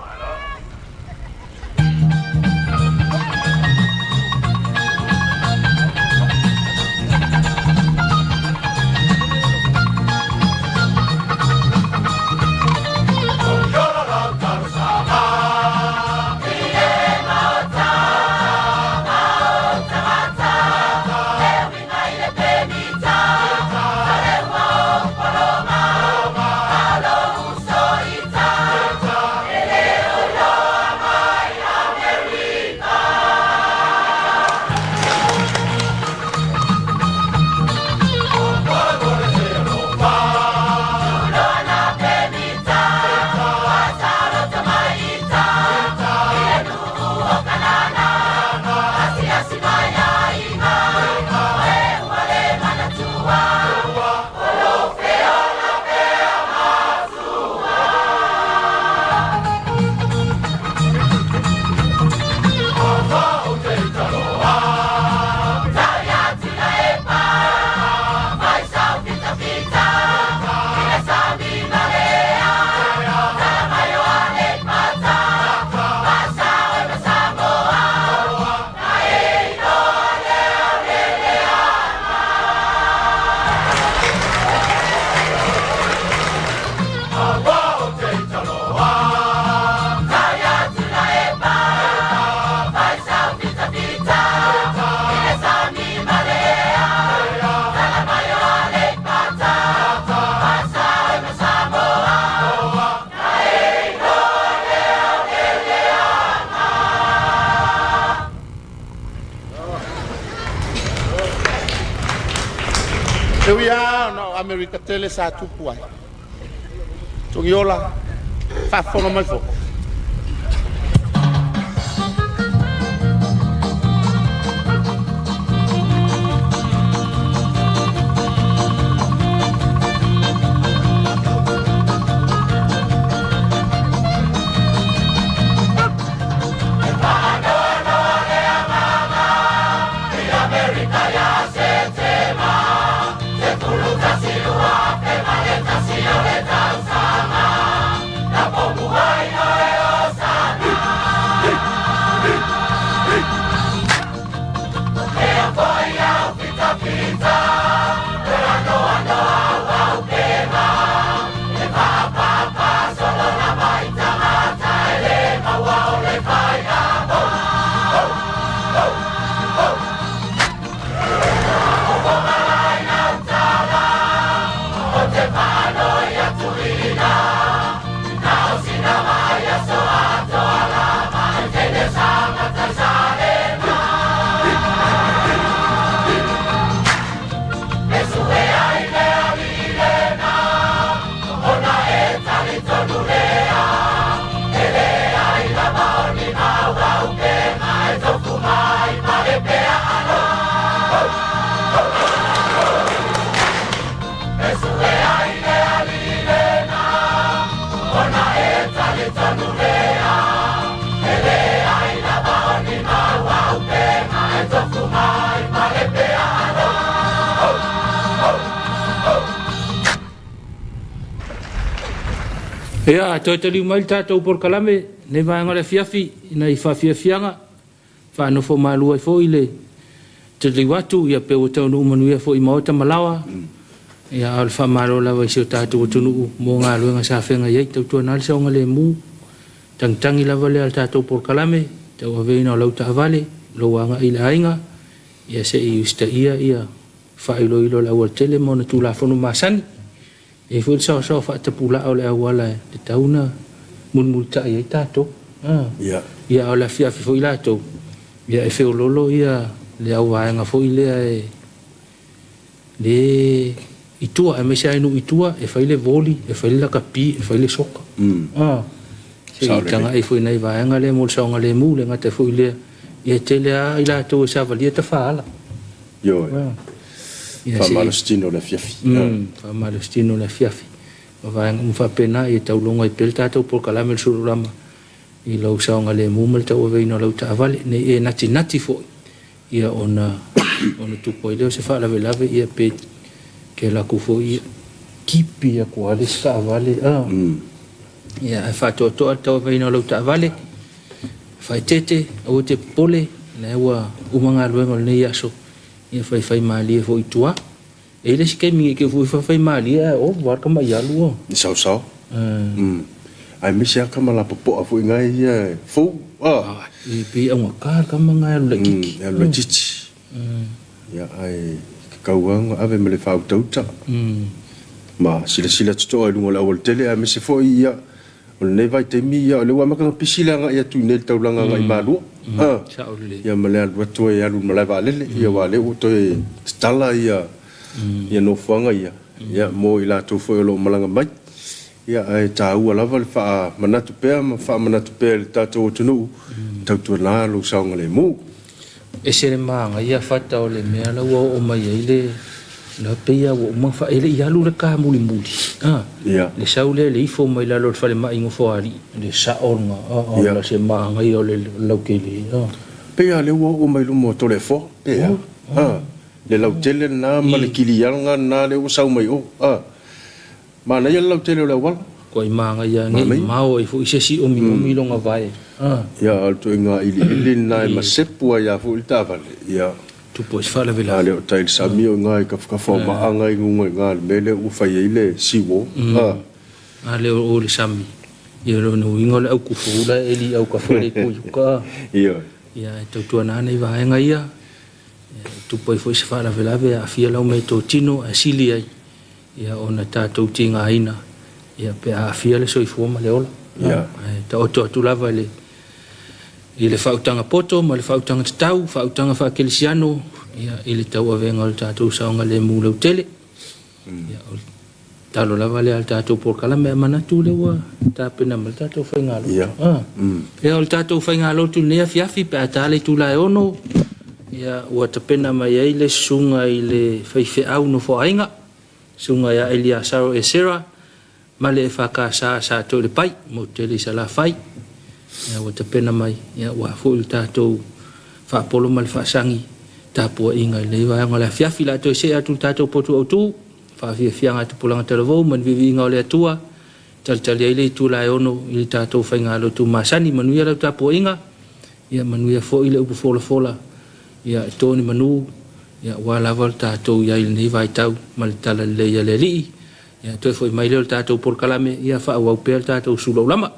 E ui lava ona o Amerika tele sa tupu ai. Togiola, faafofoga mai foi. Ia, toe taliu mai le tatou polokalame nei vaega o le afiafi i nai faafiafiaga, faanofo malu ai foi le taliu atu, ia pe ua taunuu manuia foi i maota ma laoa. Ia, a o le faamalo lava i si o tatou atunuu mo galuega sa feagai ai, tautuana le saogalemu, tagitagi lava lea o le tatou polokalame, tauaveina o lau taavale, lou agai i le aiga, ia se i usitaia ia faailoilo o le aualatele ma ona tulafono masani. E i ai foi le saoasaoa faatapulaa o le auala e tatau ona mulimulitai ai tatou. Ia, a o le afiafi foi latou, ia e feololo ia le auvaega foi lea e le i tua, aemaise lava i nuu i tua, e fai le voli, e fai le lakapi, e fai le soka. Se i tagai foi i nai vaega lea mo le saogalemu, le gata foi lea, ia e tele lava i latou e savalia tafaala. Ioe. Faamalositino le afiafi. Faamalositino le afiafi. Ma vaega uma faapena, ia taulogo ai pea le tatou polokalame o le sululama i lou saogalemu ma le tauaveina o lau taavale, ne i e natinati foi ia ona ona tupu ai lea o se faalavelave, ia pe ke alu atu foi kipi atu lava le isi taavale. Ia, ae faatoatoa le tauaveina o lau taavale, faaeteete, aua e te popole, o lea ua uma galuega o lenei aso, ia faifaimalie foi i tua. E i ai le isi taimi ne i te i foi ua faifaimalie ae ova lava le tama i alu. I saosao. Aemaise lava tama lapopoa foi na ia e fou. E pei e augata le tama na e alu laitiiti. E alu laitiiti. Ia, ae tatau lava ona ave ma le faautauta ma silasila totoa i luga o le aualatele, aemaise foi ia, o lenei vaitaimi ia, o lea ua amata ona pisi le agai atu i inei i le taulaga agai i Malua. Ia ma le alu atu ai e alu i le malae vaalele, ia aua o lea ua toe tatala ia ia nofoaga ia, ia mo i latou foi o lo o malaga mai. Ia, ae taua lava le faamanatu pea ma faamanatu pea i le tatou atunuu, tautuana lou saogalemu. Ese le manaia fata o le mea la ua oo mai ai le la pei lava ua uma ona e le i alu le ka mulimuli a le sau lea le ifo mai lalo o le falemai i Nofoalii le sao lena a o se manaia o le lautele a. Pei lava o lea ua oo mai luma o Toleafoa pe a? A, le lautele lena ma le kiliaga lena lea ua sau mai o a. Manaia le lautele o le auala. Tuai manaia nei mamao ai foi se isi omiomi lona vae. Ia, a o le ituaiga iliili lena e masepu ai lava foi le taavale. Ia. Tupu ai se faalavelave. A le o tai i le sami o i ina i tafatafa o Maaga i luga i ina i le mea lea ua fai ai le seawall. A le o le sami, ia o lona uiga o le aukufou la e eli i autafa o le itu i uta. Ioe. Ia, e tautuana nai vaega ia, e tupu ai foi se faalavelave e aafia lau meatotino ae sili ai ia ona tatou tigaina ia pe a aafia le soifua ma le ola. Ae taoto atu lava i le i le faautaga poto ma le faautaga tatau, faautaga faakelesiano ia i le tauavega o le tatou saogalemu lautele. Ia o le tatalo lava lea a le tatou polokalame ae manatu o lea ua tapena mai le tatou faigalotu. Ia o le tatou faigalotu i lenei afiafi pe a ta le itula e 6, ia ua tapena mai ai le susuga i le faifeau nofoaaiga, susuga ia Eliasaro Esera ma le EFKS sa Toilepai, motu tele i Salafai. Ia ua tapena mai ia aua foi le tatou faapolo ma le faasagi tapuaiga i lenei vaega o le afiafi. O le a toe see atu i le tatou potu autu, faafiafiaga a Tupulaga Talavou ma ni viiviiga o le Atua, talitali ai le itula e 6 i le tatou faigalotu masani. Manuia lau tapuaiga, ia manuia foi le upu folafola, ia e to ni manu, ia aua lava le tatou i ai i lenei vaitau ma le talalelei a le Alii. Ia toe foi mai lea o le tatou polokalame, ia faaauau pea le tatou sulaulama.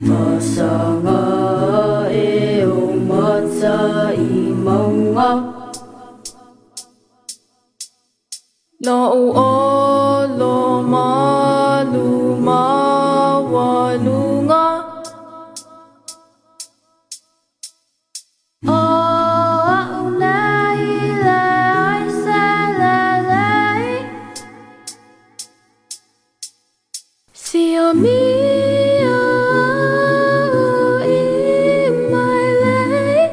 Masaga e o mata i maunga. Lou olo malu maualuga. O aʻu nei leai se lelei. Siamia au i mai lei.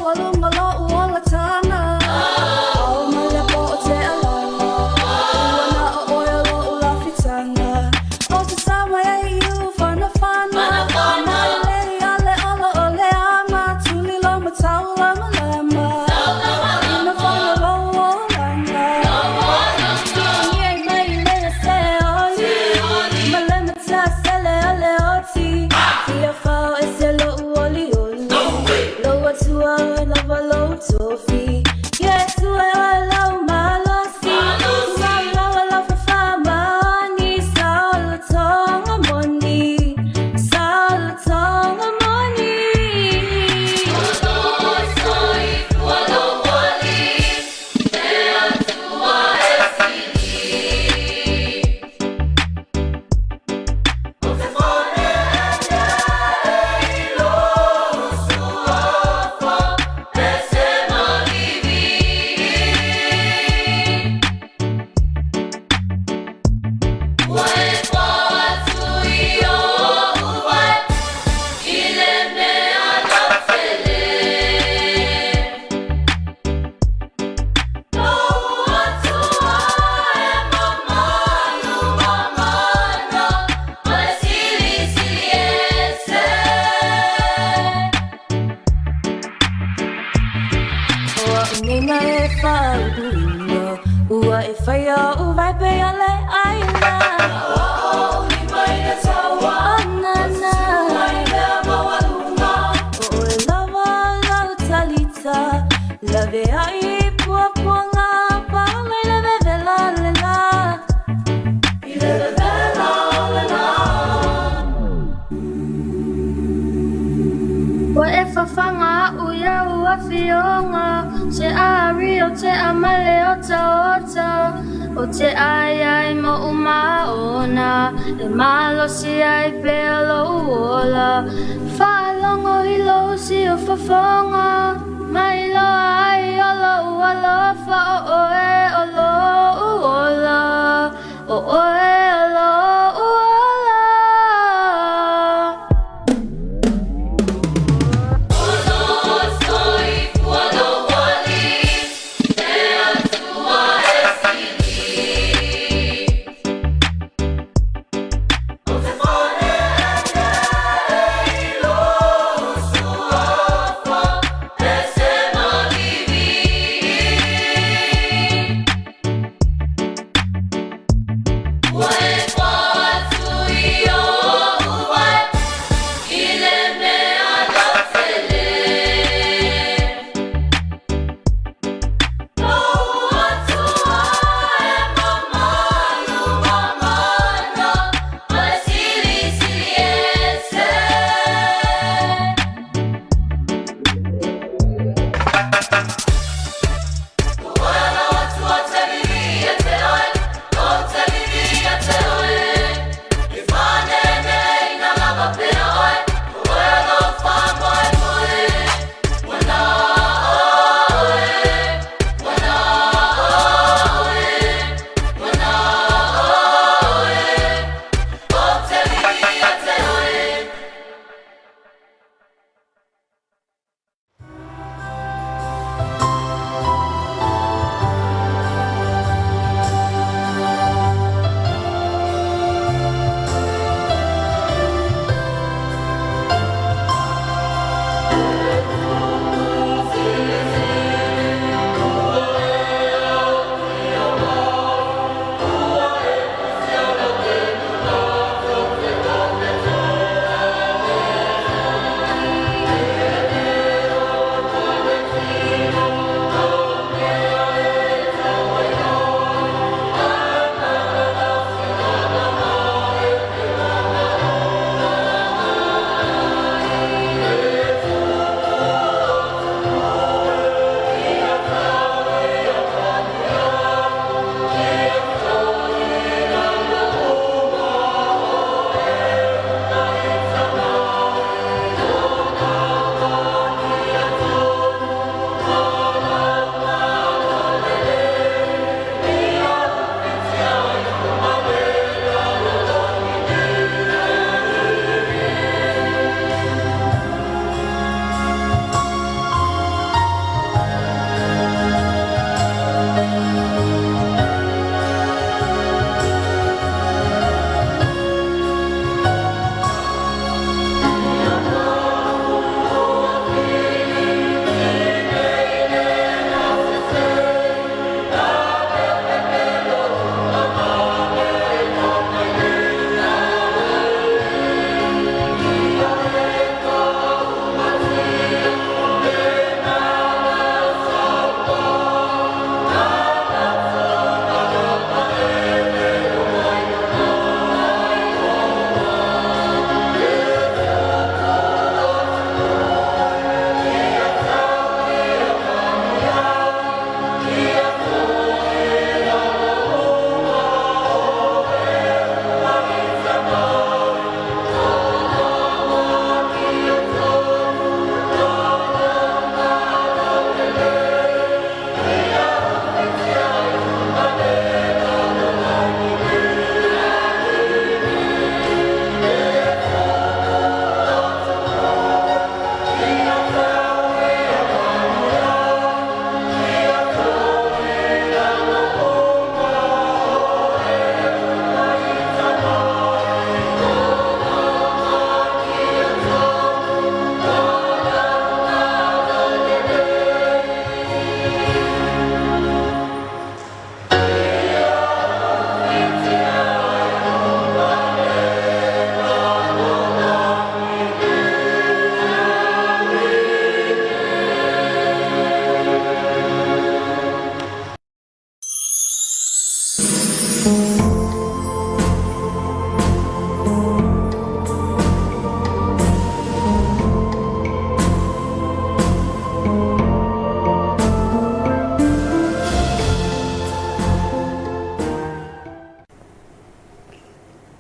Maualuga lou olataga, Ao ma le po ou te alaga, Ua na o oe o lou lafitaga, Ou te sama ai i u fanafana, Mailei a le ola o le ama, Tuli lo matau lamalama, I na fana lou olaga. O a'u nei na e faauuina, Ua e faia o'u vae pei o le aina. O nana, O oe lava lau talita, Laveai i puapuaga, Paga i le vevela le la. I le vevela le la. Ua e fafaga a'u i au afioga, Se ari o te amale o otaota, Ou te ai ai ma ou maona, E malosi ai pea lou ola. Faalogo i lou siufofoga, Ma iloa ai o lou alofa, O oe o lou ola, O oe o lou ola.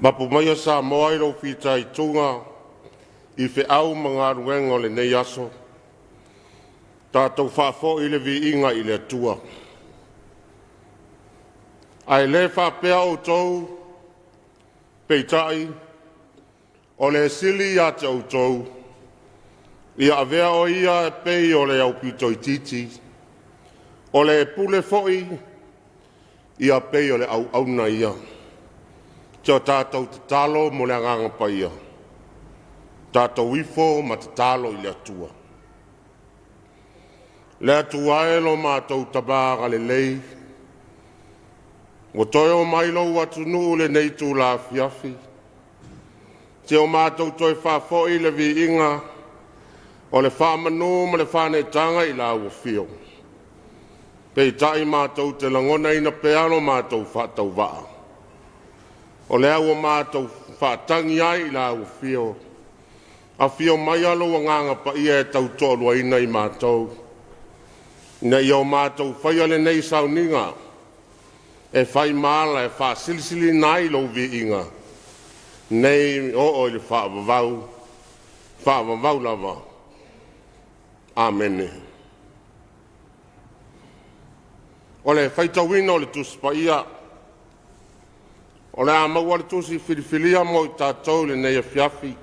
Mapu maia Samoa i lou fitaituga i feau ma galuega o lenei aso, tatou faafoi le viiga i le Atua. Ae le faapea outou, peitai o le sili ia te outou, ia avea o ia e pei o le aupito itiiti, o le pule foi ia pei o le auauna ia. So tatou tatalo mo le Agaga Paia, tatou ifo ma tatalo i le Atua. Le Atua e lo matou Tama agalelei, ua toe oo mai lou atunuu i lenei itula afiafi, se o matou toe faafoi le viiga o le faamanu ma le faaneetaga i Lau Afio. Peitai matou te lagonaina pea lo matou faatauvaa, o lea ua matou faatagi ai i Lau Afio, afio maia lou Agaga Paia e tautoaluaina i matou, ina ia o matou faia lenei sauniga e fai ma ala e faasilisiliina ai Lou viiga, nei oo i le faavavau, faavavau lava. Amene. O le faitauina o le Tusi Paia, o le a maua le tusi filifilia mo i tatou i lenei afiafi.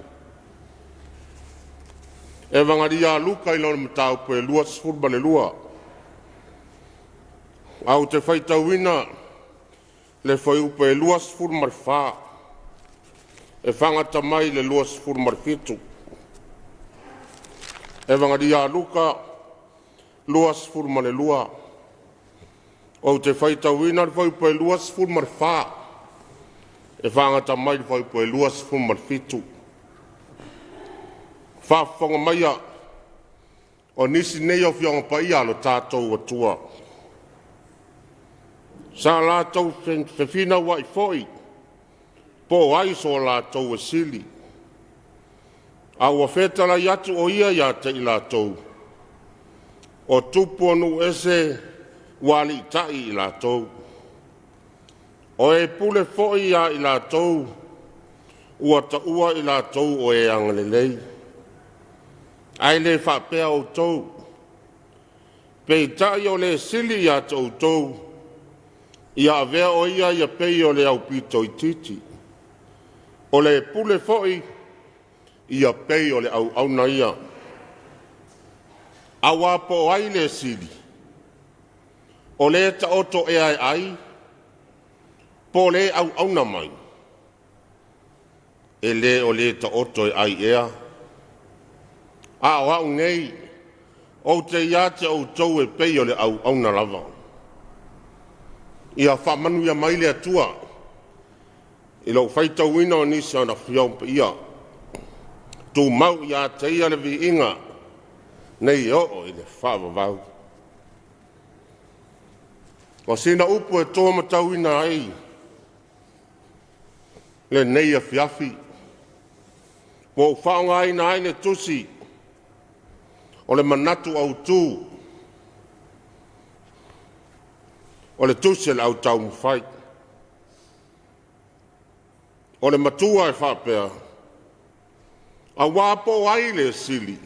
Evagalia a Luka i lona mataupu e 22. Ae ou te faitauina le fuaiupu e 24 e fagata mai i le 27. Evagalia a Luka 22. Ou te faitauina le fuaiupu e 24 e fagata mai i le fuaiupu e 27. Faafofoga maia o nisi nei o Afioaga Paia a lo tatou Atua, sa latou fefinauai foi po o ai so latou e sili, a ua fetalai atu o Ia ia te i latou, o tupu o nuu ese ua aliitai i latou, o e pule foi ia i latou ua taua i latou o e agalelei. Ae le faapea outou, peitai o le sili ia te outou, ia avea o ia ia pei o le aupito itiiti, o le pule foi ia pei o le auauna ia. Aua po o ai le sili, o le taoto ea e ai, po o le auauna mai? E le o le taoto e ai ea? A o au nei, ou te ia te outou e pei o le auauna lava. Ia faamanuia mai le Atua i lou faitauina o nisi o ana Afioaga Paia. Tumau ia te Ia le viiga nei e oo i le faavavau. O sina upu e to matauina ai lenei afiafi, ua ou faaaogaina ai le tusi o le manatu autu o le tusi a le Au Taumafai. O le matua e faapea, aua po o ai le sili,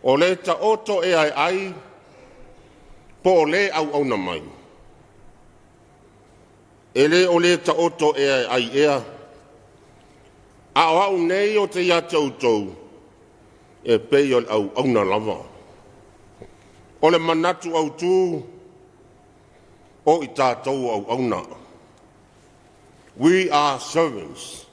o le taoto ea e ai, po o le auauna mai? E le o le taoto ea e ai ea? A o au nei ou te ia te outou e pei o le auauna lava. O le manatu autu, o i tatou o auauna. We are servants.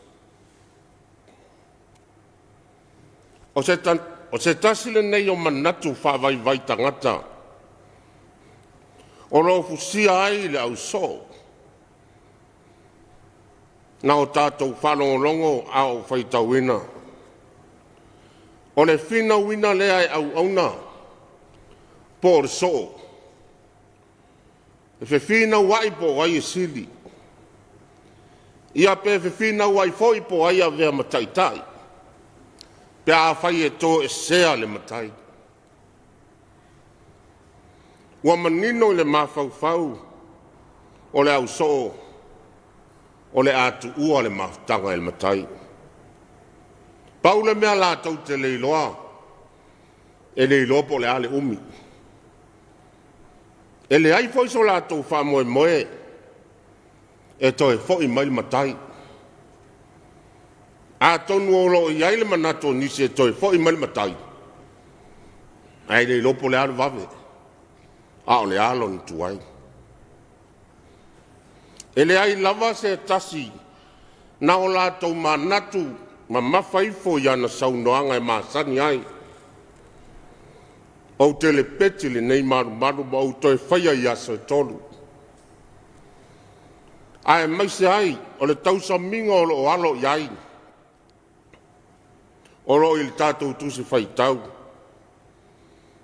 O se tasi lenei o manatu faavaivai tagata o lo o fusia ai le ausoo na o tatou faalogologo a o faitauina. O le finauina lea e auauna po o le soo, e fefinauai po o ai e sili. Ia pe fefinauai foi po o ai e avea ma taitai pe afai e toesea le matai. Ua manino i le mafaufau o le ausoo. O le a tuua le mafutaga i le Matai. Pau le mea latou te le iloa, e le iloa po o le a le umi. E leai foi so latou faamoemoe e toe foi mai le Matai. Atonu o lo o i ai le manatu o nisi e toe foi mai le Matai, ae le iloa po o le a le vave, a o le a lona tuai. E leai lava se tasi na o latou manatu mamafa ifo i ana saunoaga e masani ai. Ou te lepeti lenei malumalu ma ou toe faia i aso e tolu. Aemaise ai o le tausamiga o loo alo i ai, o lo o i le tatou Tusi Faitau,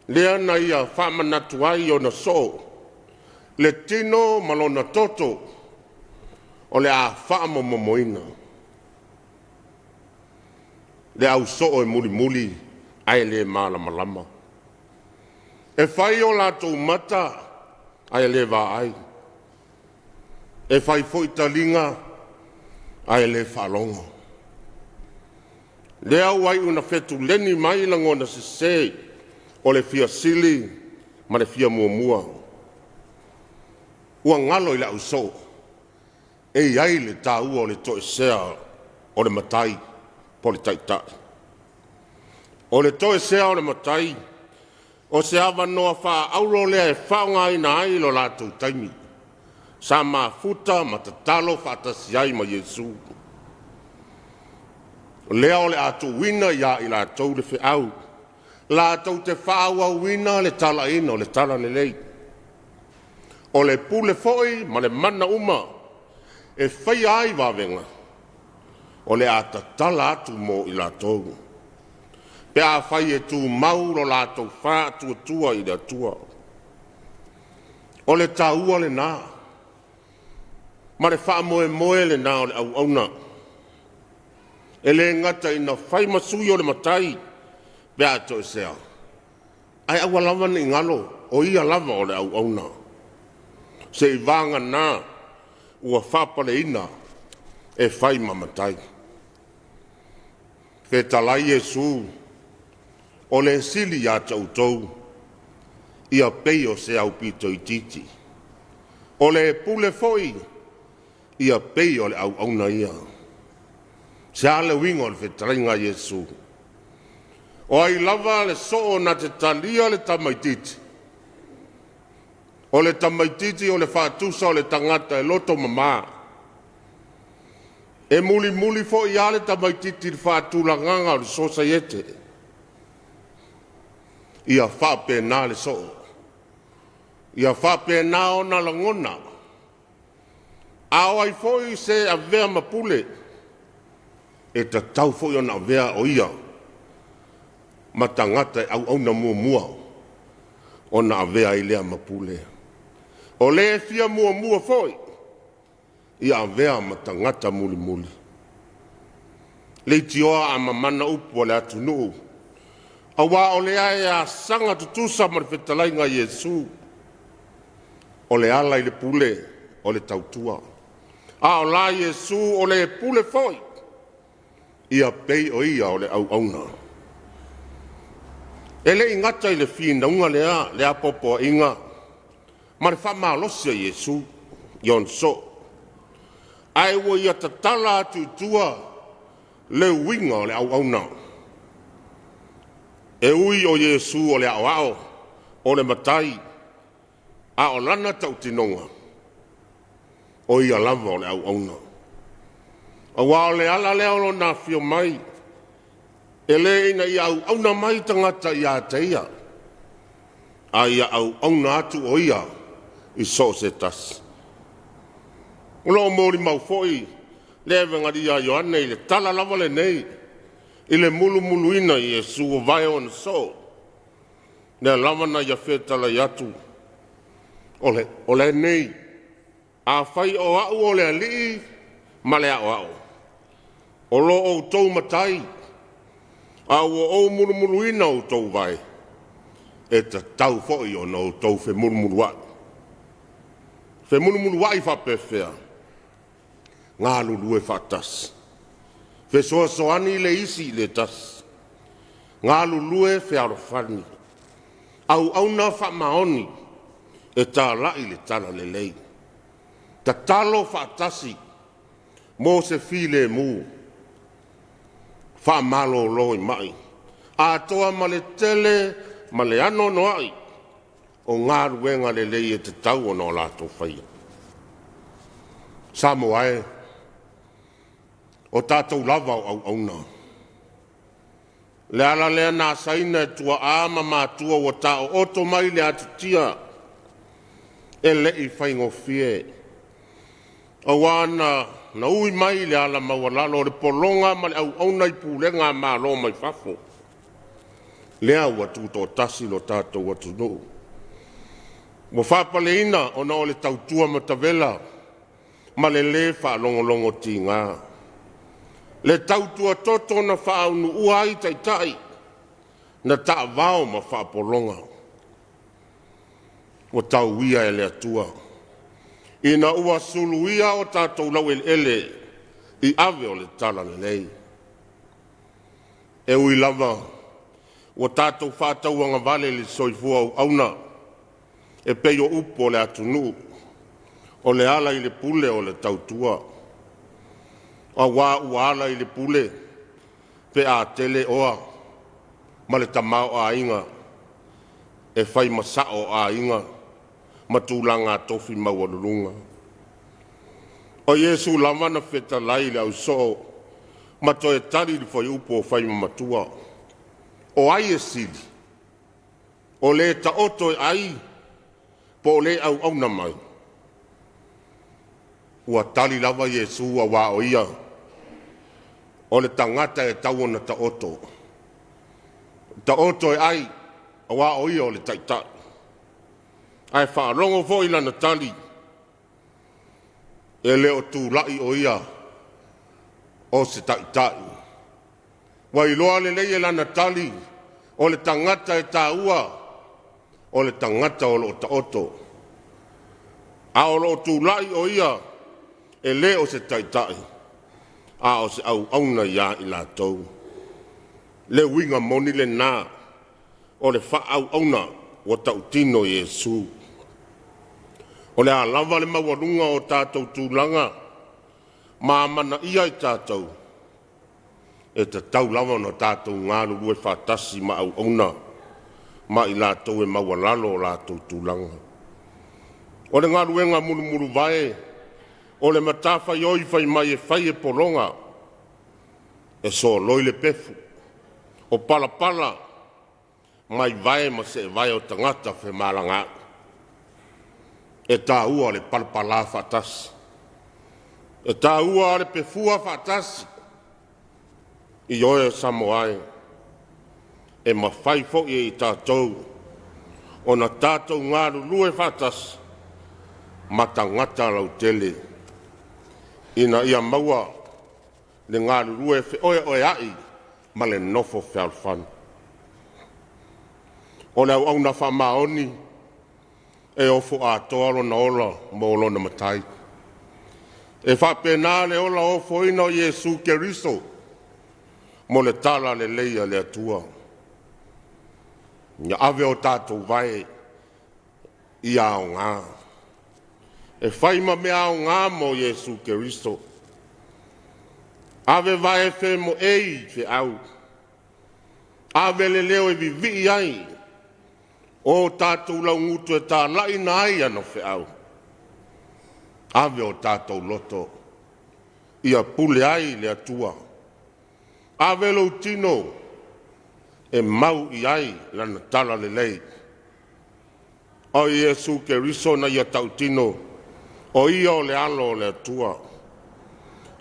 lea na ia faamanatu ai ona soo le tino ma lona toto o le a faamomomoina. Le au soo e mulimuli ae le malamalama. E fai o latou mata ae le vaai, e fai foi taliga ae le faalogo. Lea ua iu ina fetuleni mai lagona sese o le fia sili ma le fia muamua. Ua galo i le au soo e i ai le taua o le toesea o le matai po o le taitai. O le toesea o le matai, o se avanoa faaauro lea e faaaogaina ai lo latou taimi sa mafuta ma tatalo faatasi ai ma Iesu. O lea o le a tuuina ia i latou le feau latou te faaauauina le talaina o le talalelei. O le pule foi ma le mana uma e faia ai vavega o le a tatala atu mo i latou pe afai e tumau lo latou faatuatua i le Atua. O le taua lena ma le faamoemoe lena o le auauna, e le gata ina fai ma sui o le matai pe a toesea, ae aua lava ne i galo o ia lava o le auauna, seiavagana ua faapaleina e fai ma matai. Fetalai Iesu, o le sili ia te outou, ia pei o se aupito itiiti. O le pule foi, ia pei o le auauna ia. Se a le uiga o le fetalaiga a Iesu? O ai lava le soo na te talia le tamaitiiti, o le tamaitiiti o le faatusa o le tagata e loto mama. E mulimuli foi lava le tamaitiiti i le faatulagaga o le sosaiete. Ia faapena le soo, ia faapena ona lagona. A o ai foi se avea ma pule, e tatau foi ona avea o ia ma tagata e auauna muamua ona avea ai lea ma pule. O le fia muamua foi, ia avea ma tagata mulimuli. Leitioa a mamana upu a le atunuu, aua o lea e asaga tutusa ma le fetalaiga a Iesu. O le ala i le pule o le tautua, a o la Iesu o le pule foi, ia pei o ia o le auauna. E le i gata i le finauga lea le apoapoaiga ma le faamalosi a Iesu i ona soo, ae ua ia tatala atu i tua le uiga o le auauna. E ui o Iesu o le aoao, o le matai, a o lana tautinoga, o ia lava o le auauna. Aua o le ala lea o lona afio mai, e le ina ia auauna mai tagata ia te ia, a ia auauna atu o ia i so o se tasi. O lo o molimau foi le Evegalia a Ioane i le tala lava lenei i le mulumuluina e Iesu o vae o ona soo, lea lava na ia fetalai atu, o lenei, afai o au o le Alii ma le Aoao, o lo outou matai, a ua ou mulumuluina outou vae, e tatau foi ona outou femulumuluai. Femulumuluai faapefea? Galulue faatasi. Fesoasoani le isi i le tasi. Galulue fealofani. Auauna faamaoni e talai le talalelei. Tatalo faatasi mo se filemu. Faamalolo i mai. Atoa ma le tele ma le anoanoai o galuega lelei e tatau ona o latou faia. Samoa e, o tatou lava o auauna. Le ala lea na asaina e tuaa ma matua ua taooto mai le atutia e le i faigofie, aua na ui mai i le ala maualalo o le pologa ma le auauna i pulega a Malo mai fafo, lea ua tutoatasi lo tatou atunuu. Ua faapaleina ona o le tautua matavela ma le lē faalogologotiga, le tautua toto na faaunuua ai taitai na taavao ma faapologa, ua tauia e le Atua ina ua suluia o tatou laueleele i ave o le talalelei. E ui lava ua tatou faatauagavale i le soifua auauna e pei o upu o le atunuu, o le ala i le pule o le tautua, aua ua ala i le pule pe a tele oa ma le tamaoaiga e fai ma sa'o o aiga ma tulaga tofi maualuluga. O Iesu lava na fetalai i le ausoo ma toe tali i le fuaiupu o Faimamatua, “O ai e sili, o le taoto e ai po o le auauna mai?” Ua tali lava Iesu aua o Ia o le tagata e tatau ona taoto, taoto e ai, aua o Ia o le Taitai. Ae faalogo foi i lana tali, e le o tulai o Ia o se Taitai. Ua iloa lelei e lana tali, o le tagata e taua o le tagata o lo o taoto, a o lo o tulai o Ia e le o se Taitai, a o se auauna ia i latou. Le uiga moni lena o le faaauauna ua tautino Iesu. O le a lava le maualuga o tatou tulaga ma amanaia i tatou, e tatau lava ona tatou galulue faatasi ma auauna ma i latou e maualalo o latou tulaga. O le galuega mulumuluvae o le matafaioi fai mai e fai e pologa, e soloi le pefu, o palapala mai vae ma seevae o tagata femalagaai. E taua le palapala faatasi, e taua le pefua faatasi. Ioe Samoa e, e mafai foi e i tatou ona tatou galulue faatasi ma tagata lautele ina ia maua le galulue feoeoea'i ma le nofo fealofani. O le auauna faamaoni e ofo atoa lona ola mo lona Matai. E faapena le ola ofoina o Iesu Keriso mo le talalelei a le Atua. Ia ave o tatou vae ia aoga e fai ma mea aoga mo Iesu Keriso. Ave vae e femoei i feau, ave le leo e vivii ai o tatou laugutu e tala'ina ai ana feau. Ave o tatou loto ia pule ai le Atua. Ave lou tino e mau i ai lana talalelei. O Iesu Keriso na ia tautino, o Ia o le Alo o le Atua,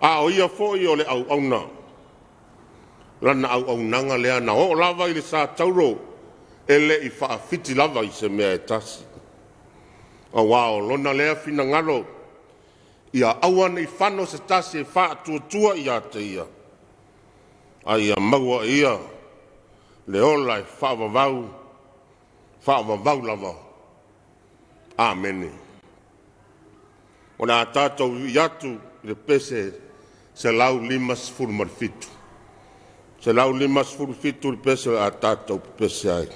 a o Ia foi o le auauna. Lana auaunaga lea na oo lava i le satauro, e le i faafiti lava i se mea e tasi, aua o Lona lea finagalo ia aua ne i fano se tasi e faatuatua ia te Ia, a ia maua e ia le ola e faavavau, faavavau lava. Amene. O le a tatou vivii atu i le pese 157. 157 le pese o le a tatou pepese ai.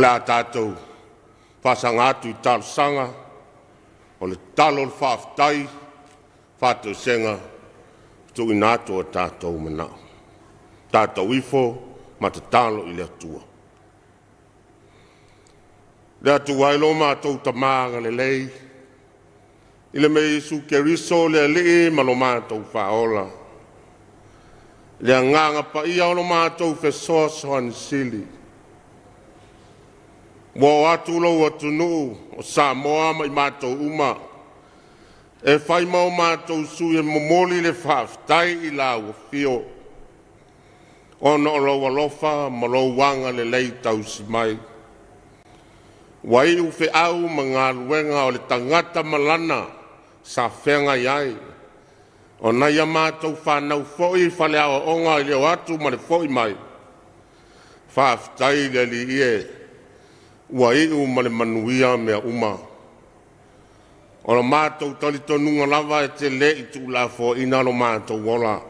O le a tatou faasaga atu i talosaga, o le tatalo, o le faafetai, faatoesega, tuuina atu o tatou manao. Tatou ifo ma tatalo i le Atua. Le Atua e lo matou Tama agalelei, i le mea Iesu Keriso le Alii ma lo matou Faaola, le Agaga Paia o lo matou fesoasoani sili, ua oo atu lou atunuu o Samoa ma i matou uma e fai ma o matou sui e momoli le faafetai i lau afio, ona o lou alofa ma lou agalelei tausi mai. Ua iu feau ma galuega o le tagata ma lana sa feagai ai, o nai a matou fanau foi i faleaoaoga i le o atu ma le foi mai, faafetai le Alii e, ua iu ma le manuia mea uma. O le matou talitonuga lava e te le i tuulafoaiina lo matou ola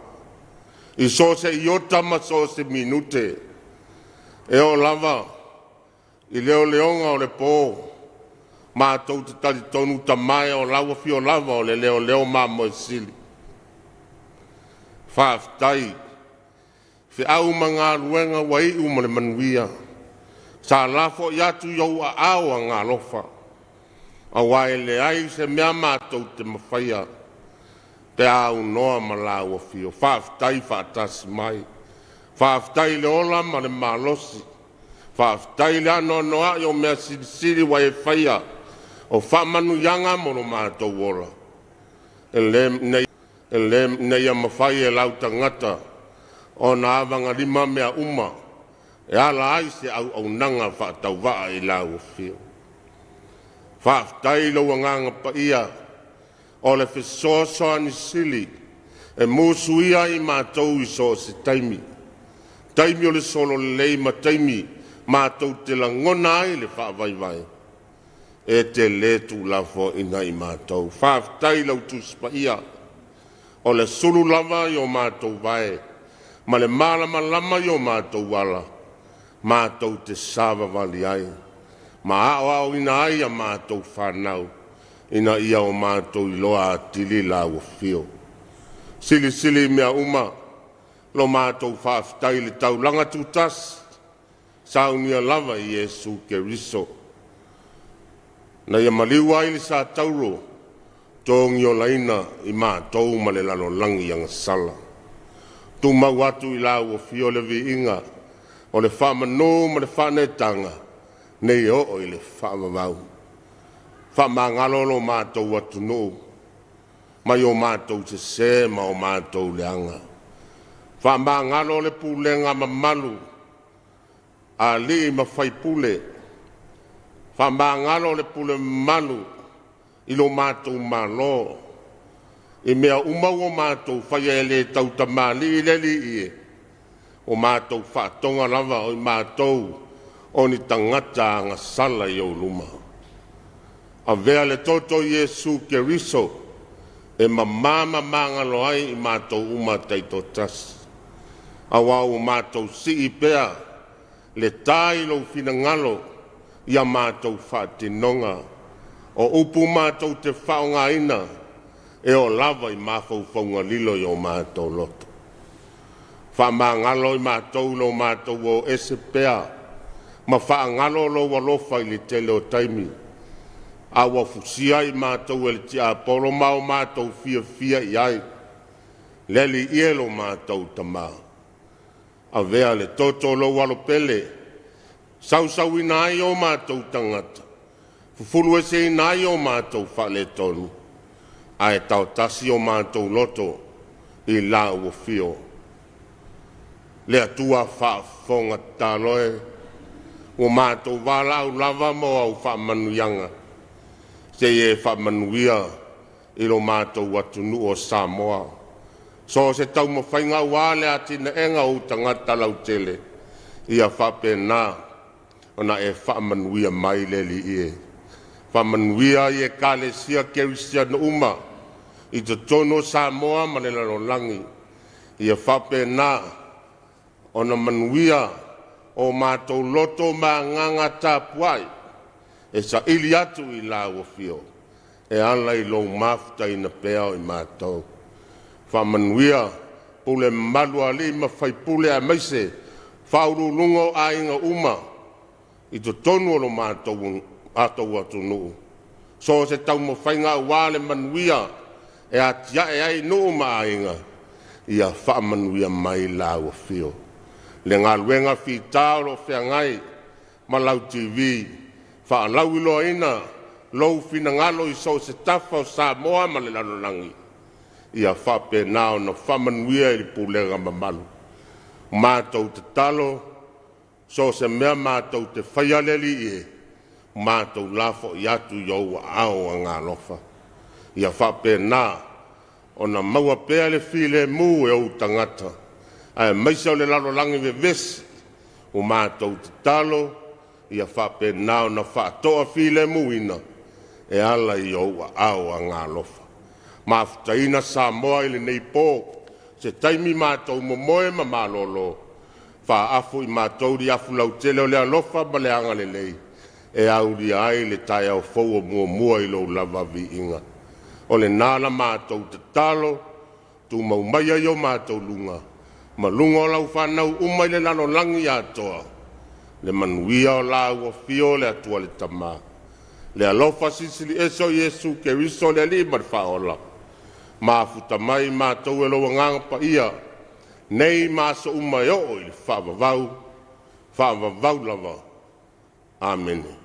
i so o se iota ma so o se minute, e oo lava i leoleoga o le po, matou te talitonu Tama e o lau Afio lava o le leoleo mamoe sili. Faafetai i feau ma galuega ua iu ma le manuia, sa lafo atu i ou aao agaalofa, aua e leai se mea matou te mafaia pe a aunoa ma lau Afio. Faafetai faatasi mai, faafetai le ola ma le malosi, faafetai i le anoanoai o mea silisili ua e faia o faamanuiaga mo lo matou ola, ina ia mafai e lau tagata ona avagalima mea uma e ala ai se auaunaga faatauvaa i lau Afio. Faafetai i lou Agaga Paia o le fesoasoani sili e musuia ai i matou i so o se taimi, taimi o le sololelei ma taimi matou te lagona ai le faavaivai, e te le tuulafoaiina i matou. Faafetai i lau Tusi Paia, o le sulu lava i o matou vae ma le malamalama i o matou ala, matou te savavali ai ma aoaoina ai a matou fanau, ina ia o matou iloa atili lau afio. Silisili mea uma lo matou faafetai i le taulaga tutasi saunia lava e Iesu Keriso, na ia maliu ai le sa tauro togiolaina i matou ma le lalolagi agasala. Tumau atu i lau afio le viiga o le faamanu ma le faaneetaga, nei oo i le faavavau. Faamagalo lo matou atunuu mai o matou sese ma o matou leaga. Faamagalo le pulega mamalu a alii ma faipule. Faamagalo le pule mamalu i lo matou Malo i mea uma ua matou faia e le tautamalii le Alii e, ua matou faatoga lava o i matou o ni tagata agasala i ou luma. Avea le toto o Iesu Keriso e mama ma magalo ai i matou uma taitoatasi, aua ua matou sii pea le ta i lou finagalo ia matou faatinoga. O upu matou te faaaogaina e oo lava i mafaufauga lilo i o matou loto. Faamagalo i matou i lo matou o ese pea ma faagalo lou alofa i le tele o taimi, a ua fusia i matou e le tiapolo ma o matou fiafia i ai. Le Alii e lo matou Tama, avea le toto o lou Alo pele, sausauina ai o matou tagata, fufulueseina ai o matou faaletonu, ae taotasi o matou loto i lau afio. Le Atua faafofoga tatalo e, ua matou valaau lava mo au faamanuiaga, sei e faamanuia i lo matou atunuu o Samoa. So o se taumafaiga aua le atinaeina o ou tagata lautele, ia faapena ona e faamanuia mai le Alii e. Faamanuia i Ekalesia Kerisiano uma i totonu o Samoa ma le lalolagi, ia faapena ona manuia. o matou loto ma agaga tapuai e saili atu i lau afio e ala i lou mafutaina pea o i matou. Faamanuia pule mamalu a alii ma faipule aemaise faauluuluga o aiga uma i totonu o lo matou atunuu, so o se taumafaiga aua le manuia e atiae ai nuu ma aiga, ia faamanuia mai lau Afio. Le galuega fita o lo o feagai ma lau TV faalauiloaina lou finagalo i so o se tafa o Samoa ma le lalolagi, ia faapena ona faamanuia i le pulega mamalu. Matou tatalo, so o se mea matou te faia le Alii e, matou lafoai atu i ou aao agaalofa, ia faapena ona maua pea le filemu e ou tagata aemaise o le lalolagi vevesi. Ua matou tatalo ia faapena ona faatoafilemuina e ala i ou aao agaalofa. Mafutaina Samoa i lenei po, se taimi matou momoe ma malolo, faaafu i matou le afu lautele o le alofa ma le agalelei e aulia ai le taeao fou o muamua i lou lava viiga. O lena la matou tatalo, tumau maia i o matou luga ma luga o lau fanau uma i le lalolagi atoa, le manuia o lau afio le Atua le Tama, le alofa Silisili Ese o Iesu Keriso le Alii ma le Faaola, mafuta mai matou e lou Agaga Paia, nei ma aso uma e oo i le faavavau, faavavau lava. Amene.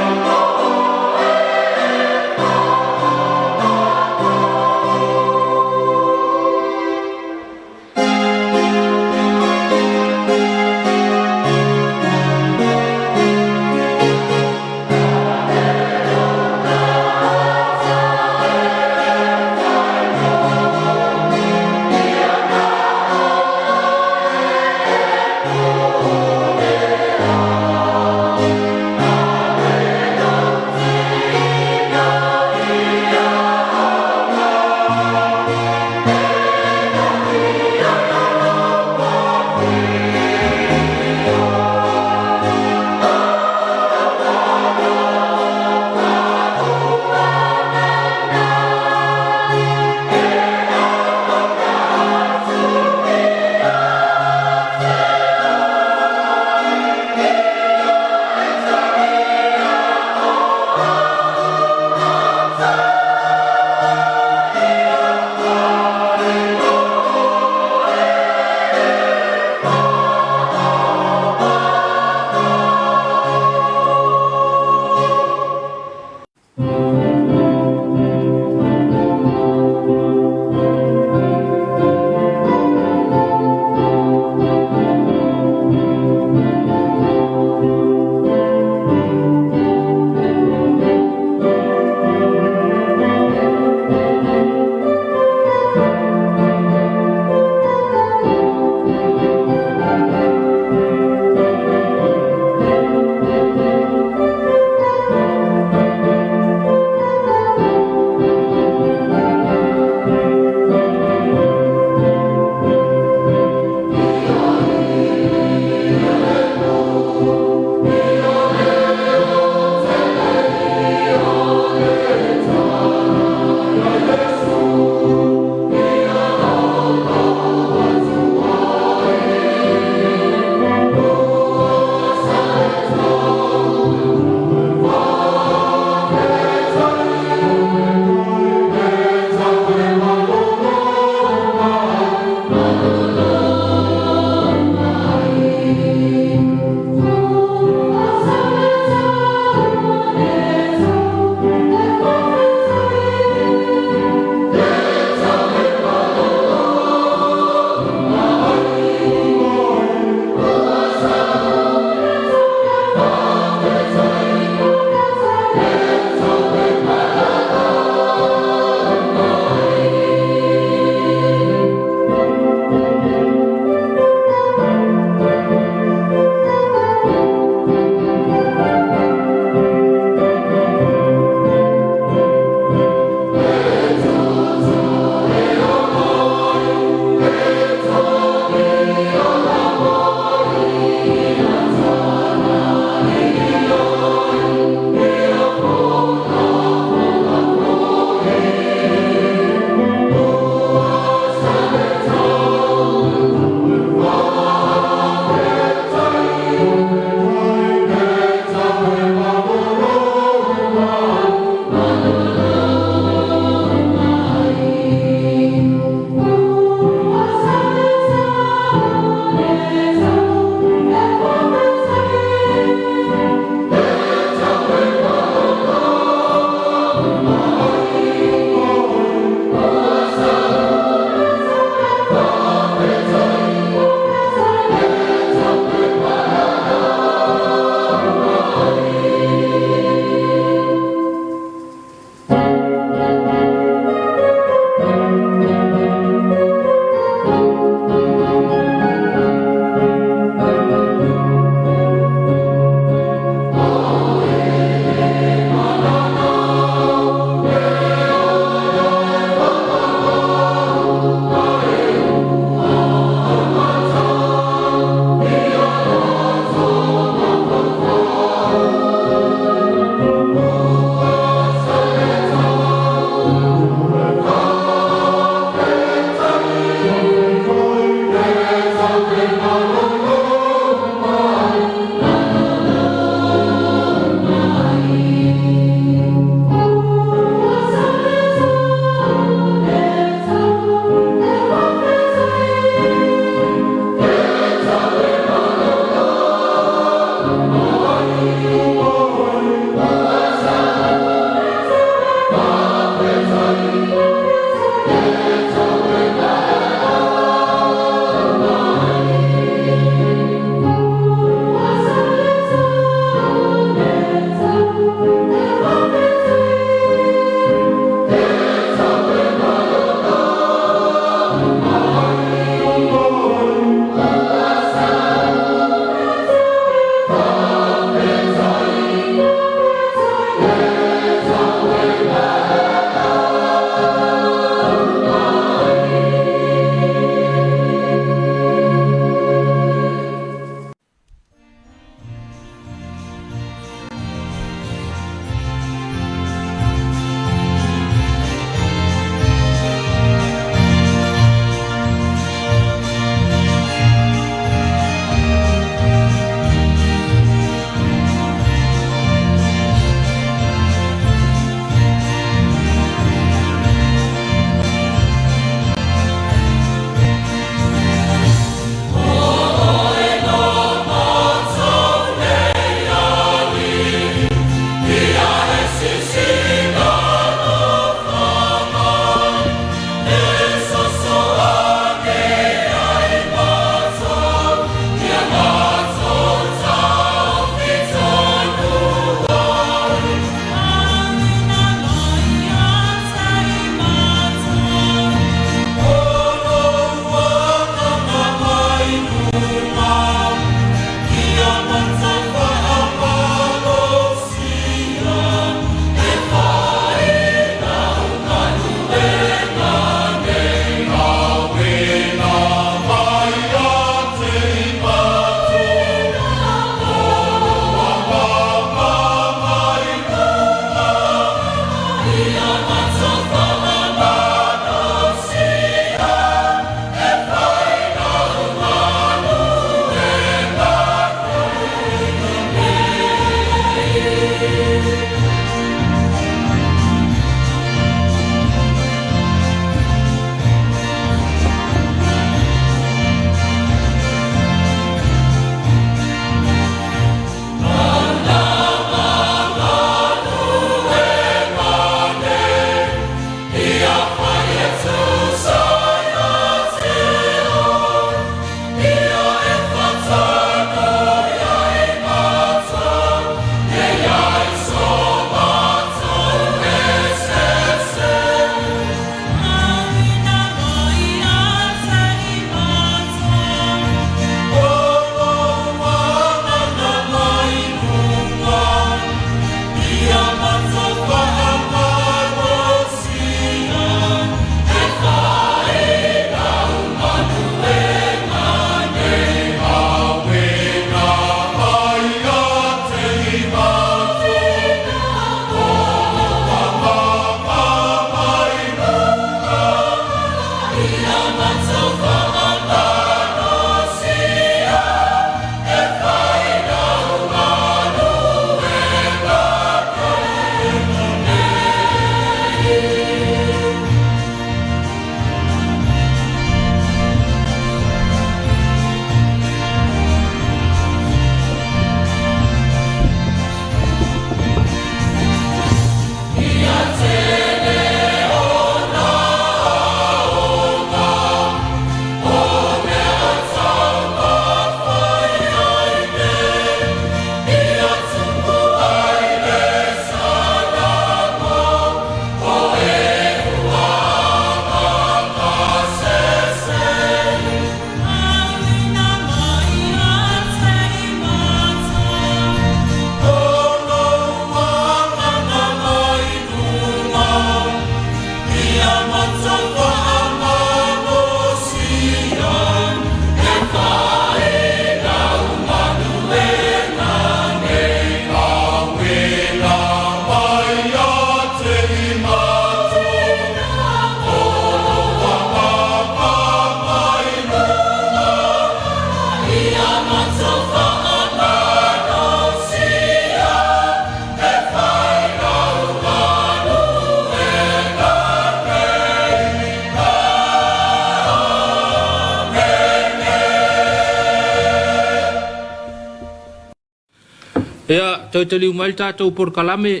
toe taliu mai le tatou polokalame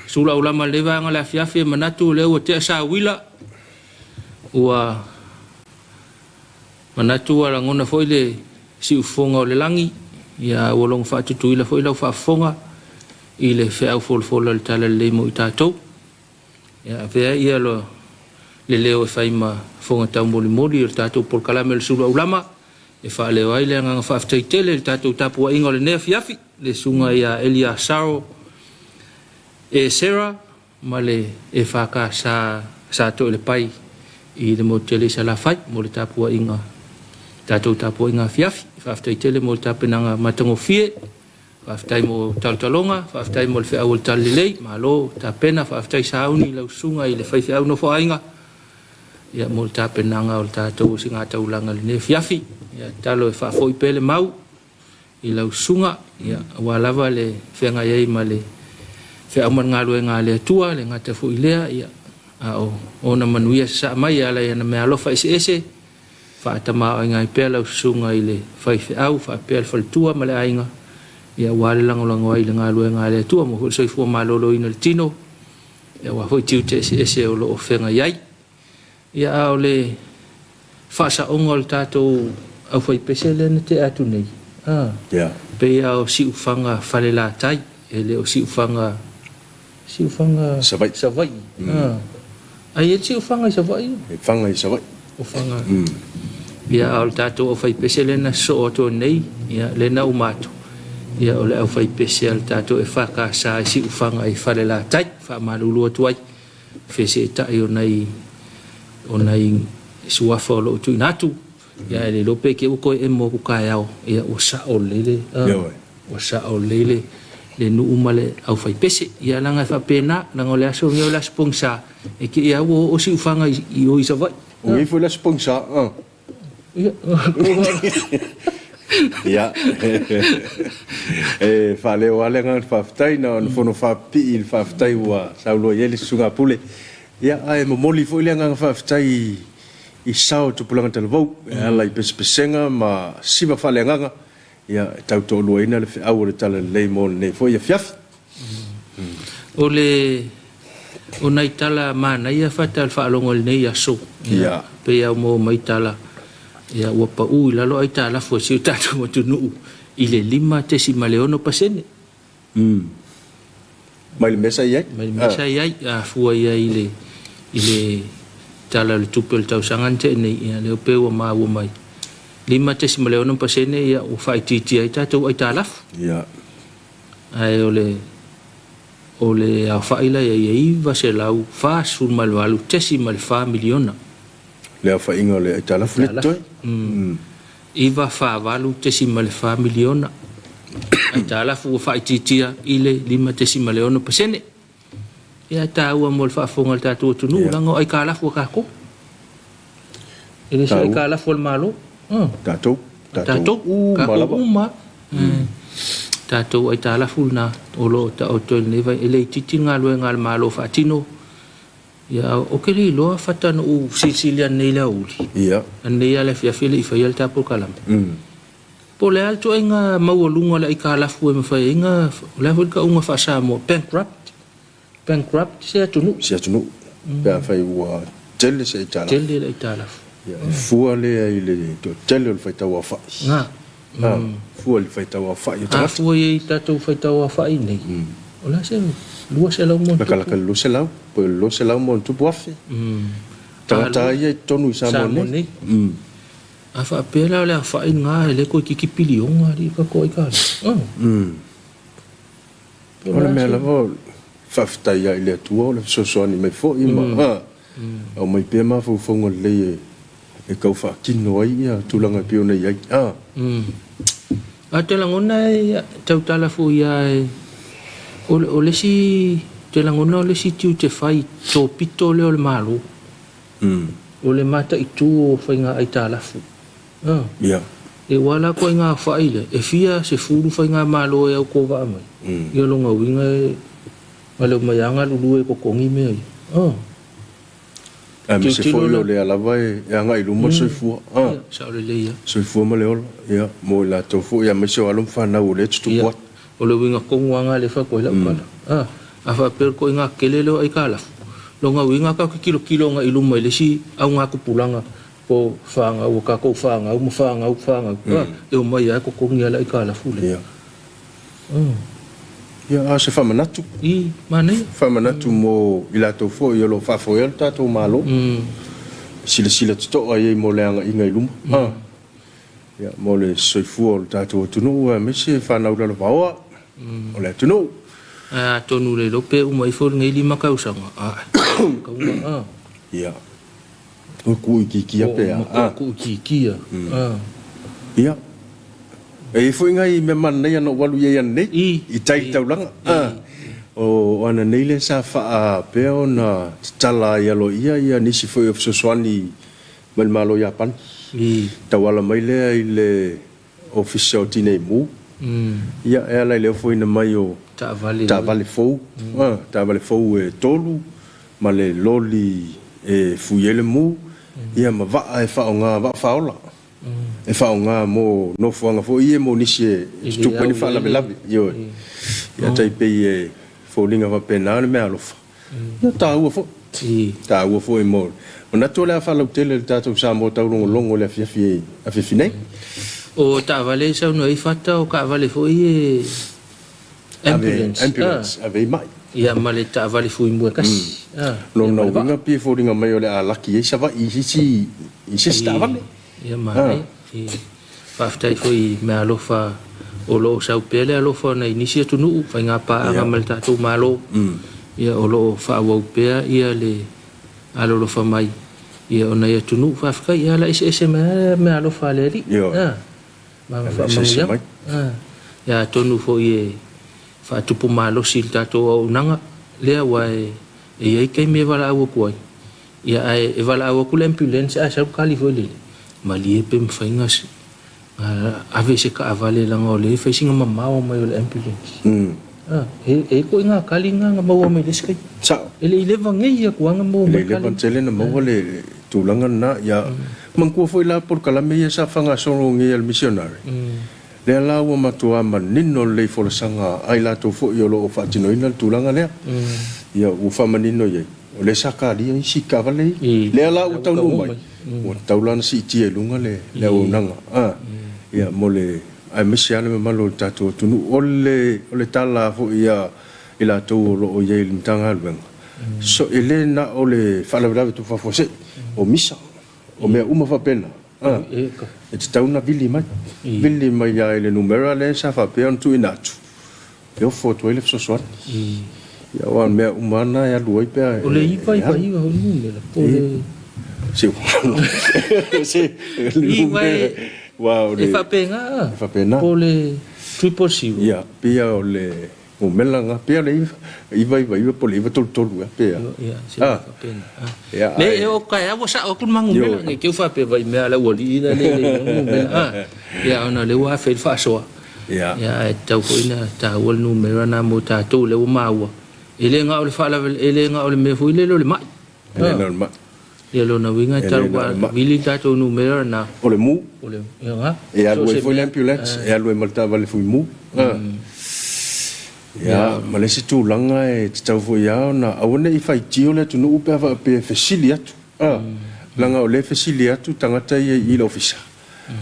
sulaulama i lenei vaega o le afiafi e manatu o lea ua tea sauila ua manatu ua lagona foi le siufofoga o le lagi ia ua logo faatutuila foi lau faafofoga i le feau folafola o le Talalelei mo i tatou. Ia avea ia le leo e fai ma fofoga taumolimoli o le tatou polokalame o le Sulu Aulama e faaleo ai le agaga faafetai tele i le tatou tapuaiga o lenei afiafi, le susuga ia Eliasaro Esera ma le EFKS Sa Toilepai i le motu tele i Salafai mo le tapuaiga, tatou tapuaiga afiafi. Faafetai tele mo le tapenaga matagofie. Faafetai mo talotaloga, faafetai mo le feau o le talalelei, malo tapena, faafetai sauni i lau susuga i le faifeau nofoaiga ia mo le tapenaga o le tatou osogataulaga i lenei afiafi. Ia tatalo e faafoi pea le mau i lau susuga ia aua lava le feagai ai ma le feau ma le galuega a le Atua, le gata foi i lea ia a o ona manuia sasaa mai e ala i ana meaalofa eseese. Faatamaoaiga ai pea lau susuga i le faifeau faapea le faletua ma le aiga, ia aua le lagolago ai i le galuega a le Atua mo foi le soifua maloloina i le tino, ia aua foi tiute eseese o lo o feagai ai. Ia a o le faasaoga o le tatou aufaipese lea na tea atu nei, a, Ia. pei lava o siufaga Falelatai, e le o siufaga Siufaga Savaii. Savaii. Mm. Ai e siufaga i Savaii? E faga i Savaii. O faga. Mm. Ia a o le tatou aufaipese lea na sosoo atu nei, ia lea na uma atu. Ia o le aufaipese a le tatou EFKS i Siufaga i Falelatai, faamalulu atu ai feseetai o nai o nai suafa o lo o tuuina atu. Ia e le iloa pe te i ua toe emo atu taeao, ia ua sao lelei le, ua sao lelei le, le nuu ma le aufaipese. Ia leaga e faapena, leaga o le aso lenei o le aso pogisa, e te i lava ua oo siufaga i o i Savaii. O nei foi le aso pogisa, Ia, Ia, e faaleo lava le agaga faafetai na ona fono faapipii i le faafetai ua saunoa i ai le Susuga Pule. Ia, ae momoli foi le agaga faafetai i i sao o tupulaga talavou e ala i pesepesega ma siva faaleagaga ia e tau toaluaina le feau o le Talalelei mo lenei foi afiafi. O le o nai tala manaia fata le faalogo i lenei aso. Ia. Pei lava ua maua mai tala ia ua pau i lalo aitalafu a si o tatou atunuu i le 5.6%. Mai le mea sa i ai. Mai le mea sa i ai, a fua i ai i le, i le Tala o le Tupe o le tausaga na tea nei, ia lea pei ua maua mai, 5.6% ia ua faaitiitia ai tatou aitalafu. Ia. Ae o le, o le aofai la i ai e $948.4 miliona. Le aofaiga o le aitalafu lea totoe. 948.4 miliona aitalafu ua faaitiitia i le 5.6%. Ia e taua mo le faafofoga a le tatou atunuu, leaga o aitalafu a tatou. E le o se aitalafu a le Malo. Tatou. Tatou. Uma lava. Uma. Tatou aitalafu lena o lo o taoto i lenei vai. E le itiiti le galuega a le Malo faatino. Ia, ou te le iloa fata na ou silisili ananei i le aoauli. Ia. Ananei lava i le afiafi e le i faia le ta polokalame. Po o le a le ituaiga maualuga o le aitalafu e mafai ai ona, o le a foi le tauga faa-Samoa, bankrupt, bankrupt se atunuu. Se atunuu, pe afai ua tele se aitalafu. Tele le aitalafu. Ia, e fua lea i le toatele o le faitauaofai. Ga. A, fua i le faitauaofai o tagata. A fua i ai i tatou faitauaofai nei, o le a se 200 ma ona tupu? Lakalaka i le 200, po o le 200 ma ona tupu afe. Tagata lava ia i totonu i Samoa nei. A faapea la o le aofai lena e le toeitiiti piliona alii tatou aitalafu. O le mea lava, faafetai lava i le Atua o le fesoasoani mai foi ma aumai pea mafaufauga lelei e tau faatino ai ia tulaga e pei ona i ai. A Ou te lagona e tautala foi lava e, o le isi, ou te lagona o le isi tiute fai topito lea o le Malo, o le mataitu o faiga aitalafu. Ia. E ua la ituaiga aofai lea, e fia sefulu faigamalo e autovaa mai, ia lona uiga e aleu mai lava galulue e totogi mea ia. Aemaise foi o lea lava e agai i luma le soifua. Ia, sao lelei lava. Soifua ma le ola, ia, mo i latou foi aemaise o alo ma fanau o lea e tutupu atu. O le uiga tonu lava lena lea e fai atu ai lau tala. A, a faapea o le ituaiga tele lea o aitalafu, lona uiga tatou te tilotilo agai i luma i le isi augatupulaga po o fanau a tatou fanau ma fanau fanau, a, e omai lava e totogi lava le aitalafu lea. Ia, a o se faamanatu. I, manaia. Faamanatu mo i latou foi o lo o faafoea lo tatou Malo. Silasila totoa i ai mo le agaiga i luma. A, ia, mo le soifua o lo tatou atunuu aemaise fanau lalovaoa o le atunuu. Ae atonu le iloa pe uma ifo lenei 5 tausaga, a, tauga, a. Ia. Ua tuuitiitia pe a? Matua tuuitiitia. Ia. E i ai foi nai mea manaia na ou alu i ai ananei, i tai i le taulaga. O ananei lea sa faapea ona tatala ai aloaia ia nisi foi o fesoasoani mai le Malo o Iapani. Tauala mai lea i le Ofisa o Tinei Mu, ia, e ala i le ofoina mai o taavale fou, taavale fou e tolu ma le loli e fui ai le mu, ia ma vaa e faaaoga, vaa faaola e faaaoga mo nofoaga foi ia mo nisi e tutupu ai ni faalavelave. Ioe. Ia tai pei e foliga faapena le meaalofa. Ia taua foi. Taua foi mo manatu o le a faalautele le tatou Samoa taulogologo i le afiafi afiafi nei. O taavale e saunoa ai Fata o taavale foi e ambulance. Ambulance, ave ai mai. Ia ma le taavale fuimu e tasi. Lona uiga pei e foliga mai o le a laki ai Savaii i se isi i se isi taavale. Ia manaia. Faafetai foi i meaalofa o lo o sau pea le alofa o nai nisi atunuu, faiga paaga ma le tatou Malo, ia o lo o faaauau pea ia le alolofa mai ia o nai atunuu. Faafetai, ia ala eseese mai lava le meaalofa a le Alii. Ioe. Ma ana faamanuiaga. Ia atonu foi e faatupu malosi i le tatou auaunaga lea aua e i ai taimi e valaau atu ai. Ia ae e valaau atu le ambulance ae sau le kali foi lele, malie pe mafai na ave se taavale leaga o lea e fai sina mamao mai o le ambulance. E i ai ituaiga kali na na maua mai le isi taimi. Sao. E le i leva nei atu lava na maua mai kali. E le i leva tele na maua le tulaga lena. Ia manatua foi la polokalame ia sa faagasolo nei a le missionary. Lea la ua matua manino lelei folasaga a i latou foi o lo o faatinoina le tulaga lea. Ia ua faamanino i ai. O lea sa kalia isi taavale ia. Lea la ua taunuu mai, ua tatau la ona siitia i luga le auaunaga a, ia, mo le, aemaise lava le mamalu o le tatou atunuu. O le, o le tala foi a i latou o lo o i ai i le Matagaluega, so, e le na o le faalavelave tupu faafuasei, o misa, o mea uma faapena, a, e tatau ona vili mai, vili mai lava i le numera lea sa faapea ona tuuina atu. E ofo atu ai le fesoasoani. Ia aua o mea uma lava na e alu ai pe a O le iva iva iva foi le numera po o le. Se se le numera e faapena a. E faapena. Po o le 000. Ia pei o le numera na pei o le iva iva iva po o le iva tolu tolu ea pe a. Ia se mea faapena. Ia Le e o taeao ua sao atu le ma numera nei te i ua faapea vai mea a le aualii la le le numera a. Ia ona o lea ua afe ai le faasoa. Ia. Ia ae tatau foi ona taua le numera lena mo tatou lea ua maua. E le na o le faalavelave, e le na o le mea foi lele o le mai. E le na o le mai. Ia lona uiga e tatau ua vili le tatou numera lena. O le mu. O le, ia na. E alu ai foi le ambulance, e alu ai ma le taavale fuimu. Ia, ma le isi tulaga e tatau foi lava ona aua ne i faitio le atunuu pe a faapea e fesili atu. Leaga o lea e fesili atu tagata ia i le ofisa.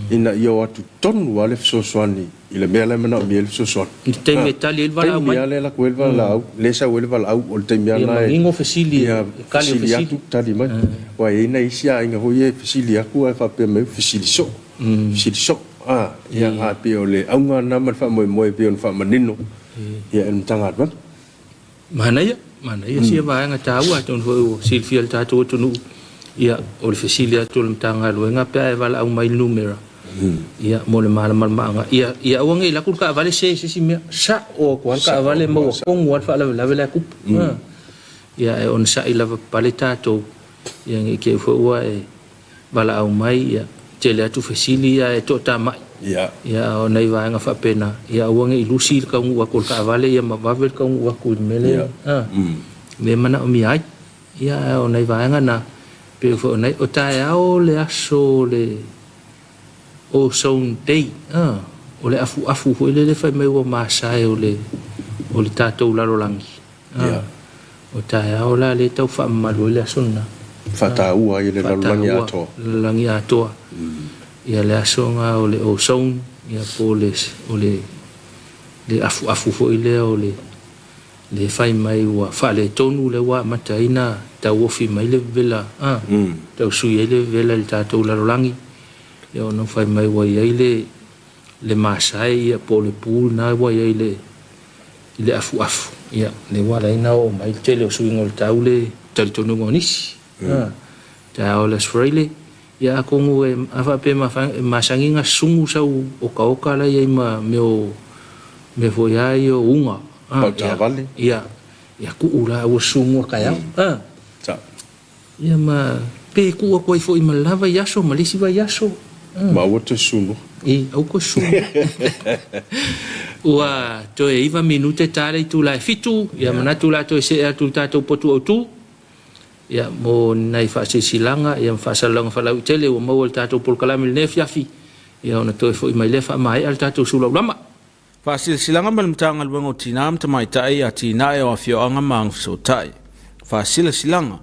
Ina ia o atu tonu lava le fesoasoani i le mea la e manaomia ai le fesoasoani. I le taimi e tali ai le valaau mai. Taimi lava lea e alu atu ai le valaau, lea e sau ai le valaau, o le taimi lava lena e. Ia manino fesili, e tali o fesili. Fesili atu, tali mai. Aua e i ai nai isi aiga foi ia e fesili atu ae faapea mai, fesili soo, fesili soo. Ia, ae pei o le auga lena ma le faamoemoe e pei ona faamanino e le Matagaluega. Manaia, manaia sia vaega taua, atonu foi ua silafia e le tatou atunuu, ia, o le fesili atu o le Matagaluega pe a e valaau mai i le numera, ia, mo le malamalamaaga, ia, ia aua ne i alu atu le taavale se i se isi mea, sao atu lava le taavale maua tonu lava le faalavelave la e tupu. Ia, ae onosai lava papale tatou, ia, ne i te i foi ua e valaau mai, ia, tele atu fesili ae toatamai. Ia. Ia, o nai vaega faapena, ia aua ne i lusi le taunuu atu o le taavale, ia ma vave le taunuu atu i le mea lea, a, mea e manaomia ai. Ia, ae o nai vaega na, pei foi o nai, o taeao le aso o le Ozone Day, a, o le afuafu foi lele fai mai ua masae o le o le tatou lalolagi. Ia. O taeao la lea e tau faamamalu ai le aso lena. Faataua ai e le lalolagi atoa. Lalolagi atoa. Ia le aso lena o le ozone, ia po o le o le le afuafu foi lea o le le fai mai ua faaletonu lea ua amata ai ona tauofi mai le vevela, a, tau sui ai le vevela i le tatou lalolagi. Ia ona fai mai ua i ai le le masae ia po o le pu lena ua i ai i le afuafu, ia lea ua ala ai ona oo mai le tele o suiga o le tau le talitonuga o nisi. Taeao o le Aso Faraile, ia atonu e a faapea e masani ona sumu sau okaoka la e i ai ma mea o mea foi lava ia o uga. Pau taavale. Ia, ia tuu la aua sumu taeao. Ia ma pe tuu atu ai foi ma le la vaiaso ma le isi vaiaso. Ma aua toe sumu. I, aua toe sumu. Ua toe 9 minute ta le itula e 7, ia manatu la toe see atu i le tatou potu autu. Ia mo ni nai faasilasilaga ia ma faasalalauga faalauaitele ua maua i le tatou polokalame i lenei afiafi, ia ona toe foi mai lea faamaea le tatou sulaulama. Faasilasilaga ma le Matagaluega o Tinā ma Tamaitai, Atinae o Afioaga ma Agafesootai. Faasilasilaga,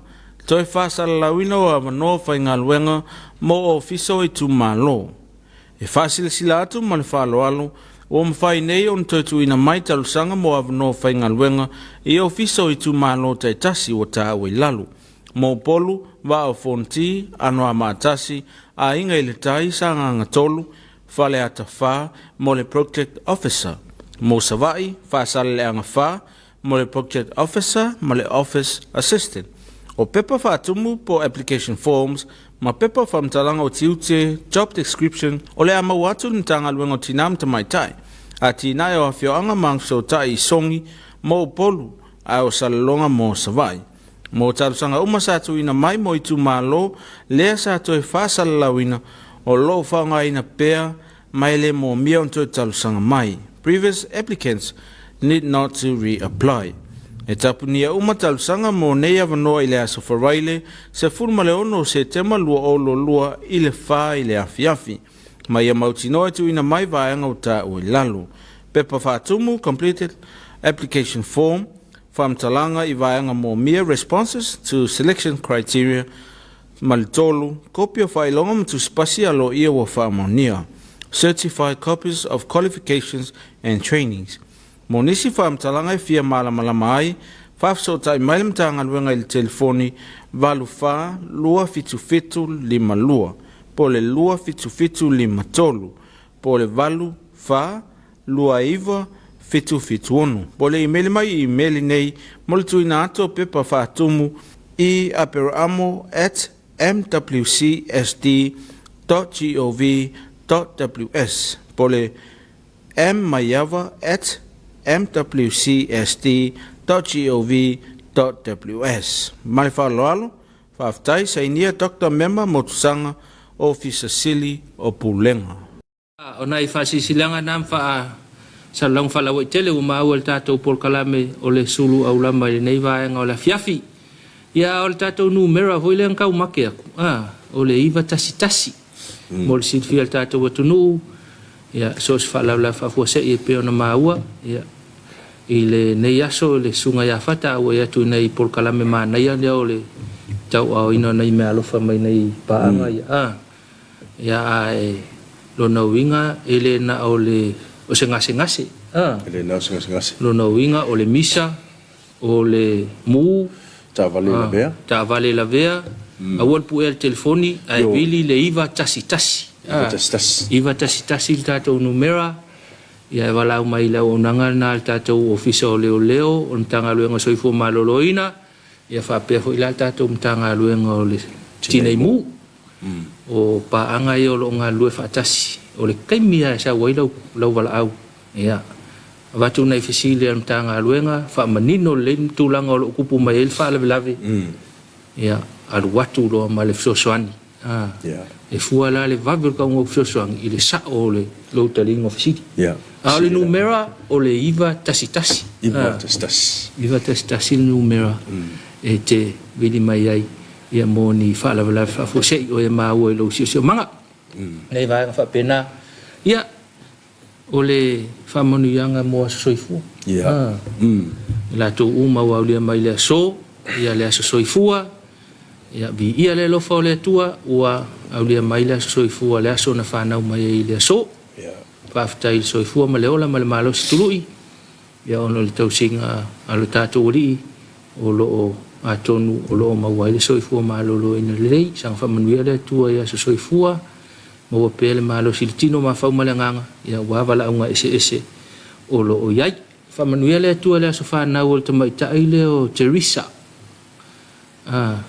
Toe faasalalauina o avanoa faigaluega mo Ofisa o Itumalo. E faasilasila atu ma le faaaloalo, ua mafai nei ona toe tuuina mai talosaga mo avanoa faigaluega i Ofisa o Itumalo taitasi ua taua i lalo, mo Upolu, Vaa o Fonoti, Anoamaa 1, Aiga i le Tai, Sagaga 3, Faleata 4 mo le Project Officer, mo Savaii, Faasaleleaga 4 mo le Project Officer ma le Office Assistant. O pepa faatumu po application forms ma pepa faamatalaga o tiute, job description, o le a maua atu i le Matagaluega o Tinā ma Tamaitai, Atinae o Afioaga ma Agafesootai i Sogi mo Upolu, ae o Salelologa mo Savaii. Mo talosaga uma sa tuuina mai mo itumalo lea sa toe faasalalauina, o lo o faaaogaina pea ma e le moomia ona toe talosaga mai. Previous applicants need not to re-apply. E tapunia uma talosaga mo nei avanoa i le Aso Faraile 16 o Setema 2022 i le 4 i le afiafi. Ma ia mautinoa e tuuina mai vaega o taua i lalo. Pepa faatumu, completed application form, Faamatalaga i vaega moomia Responses to selection criteria ma le 3. Kopi o faailoga ma tusipasi aloaia ua faamaonia Certified copies of qualifications and trainings. Mo nisi faamatalaga e fia malamalama ai, faafesootai mai le Matagaluega i le telefoni 84 277 52 po o le 277 53 po o le 8 4 29 776. Po o le imeli mai i imeli nei mo le tuuina atu o pepa faatumu i aperaamo at mwcsd gov ws po o le mmaiava at mwcsd gov ws. Ma le faaaloalo, faafetai. Sainia Doctor Mema Motusaga, Ofisa Sili o Pulega. O nai faasilasilaga na ma faasalalauga faalauaitele ua maua i le tatou polokalame o le sulu aulama i lenei vaega o le afiafi. Ia, a o le tatou numera foi lea na taumate atu, a, o le 911 mo le silafia e le tatou atunuu, ia, so o se faalavelave faafuasei e pei ona maua, ia, i lenei aso i le Susuga ia Fata a ua i atu i nai polokalame manaia lea o le tauaaoina o nai meaalofa mai nai paaga ia, a. Ia ae lona uiga e le na o le o se gasegase a. E le na o se gasegase. Lona uiga o le misa, o le mu. Taavale lavea. Taavale lavea, aua le puea le telefoni ae vili le 911. 911. 911 le tatou numera, ia e valaau mai i le auaunaga lena a le tatou Ofisa o Leoleo, o le Matagaluega o Soifua Maloloina, ia faapea foi la le tatou Matagaluega o le Tinei Mu. O paaga ia o lo o galulue faatasi, o le taimi lava e sau ai lau, lau valaau, ia, avatu nai fesili a le Matagaluega, faamanino lelei le tulaga o lo o tupu mai ai le faalavelave, ia, alu atu loa ma le fesoasoani. A, e fua la le vave o le tauga o fesoasoani i le sao o le lou taliga o fesili. A o le numera o le 911. 911. 911 le numera e te vili mai ai Ia mo ni faalavelave faafuasei o e maua i lou siosiomaga. Nei vaega faapena. Ia, O le faamanuiaga mo aso soifua. Ia. I latou uma ua aulia mai le aso, ia le aso soifua, ia viia le alofa o le Atua ua aulia mai le aso soifua, le aso na fanau mai ai i le aso. Faafetai i le soifua ma le ola ma le malosi tului, ia ona o le tausiga a lo tatou Alii o lo o atonu o lo o maua ai le soifua maloloina lelei. Saga faamanuia le Atua i aso soifua, maua pea le malosi i le tino, mafau ma le agaga, ia aua valaauga eseese o lo o i ai. Faamanuia le Atua i le aso fanau o le tamaitai lea o Teresa. Ah,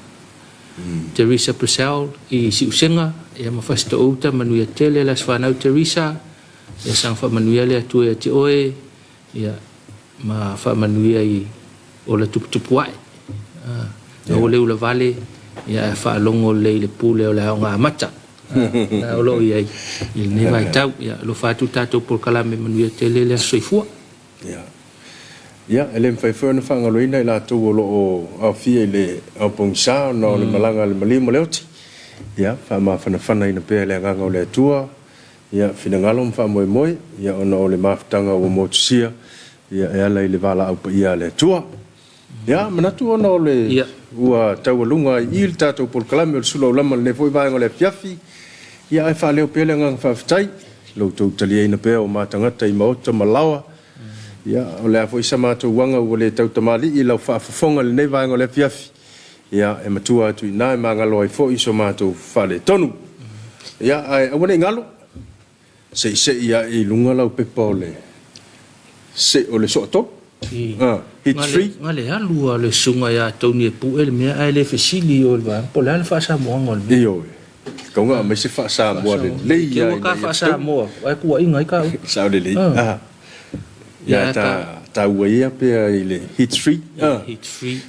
Teresa Purcell i Siusega, ia ma Fasitoo-uta, manuia tele le aso fanau Teresa. Ia saga faamanuia le Atua ia te oe, ia ma faamanuia i ola tuputupu ae. Ah, aua le ulavale, ia ae faalogo lelei i le pule o le aoga amata. Ah, o lo o i ai i lenei vaitau. Ia alofa atu le tatou polokalame, manuia tele le aso soifua. Ia. Ia, e le mafai foi ona faagaloina i latou o lo o aofia i le ao pogisa ona o le malaga a le maliu ma le oti. Ia, faamafanafanaina pea e le agaga o le Atua, ia, finagalo ma faamoemoe, ia, ona o le mafutaga ua motusia, ia, e ala i le valaau paia a le Atua. Ia, manatu ona o le Ia. ua taualuga ai i i le tatou polokalame o le Sula Aulama i lenei foi vaega o le afiafi, ia, ae faaleo pea le agaga faafetai i lo outou taliaina pea o ma tagata i maota ma laoa. Ia, o le a foi sa matou aga ua le tautamalii i lau faafofoga i lenei vaega o le afiafi, ia, e matua atu i ina e magalo ai foi so matou faaletonu. Ia, ae aua ne i galo, seisei ae i luga lau pepa o le se o le soatolu. Ah, hit free. Na le alu lava o le susuga ia Tony e pue le mea ae le fesili i o i le vaega po o le a le faasamoaga o le mea. Ioe. Tatau ona aumai se faasamoa lelei lava ina ia fetaui. Faasamoa ae tuuaiga ai ka upu. Sao lelei. Ah. Ia ta taua ia pea i le hit free. Ah. Hit free.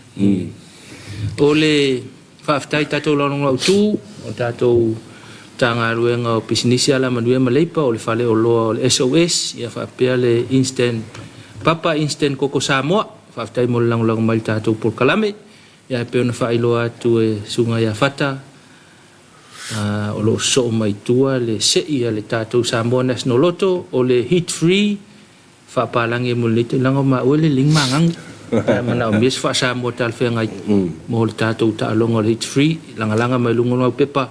O le Faafetai i tatou lagolagautu o le tatou Matagaluega o Pisinisi, Alamanuia ma Leipa, o le Fale Oloa o le SOS, ia faapea le Instant Papa Instant Koko Samoa. Faafetai mo le lagolago mai i le tatou polokalame. Ia e pei ona faailoa atu e Susuga ia Fata, o lo o sosoo mai tua le sei a le tatou Samoa National Lotto, o le Hit Free Faapalagi mo lenei taimi, leaga o maua e lelei ni magaga. Ae manaomia se faa-Samoa talafeagai mo le tatou taaloga o le Hitch Free. Lagalaga mai luga o le gaupepa,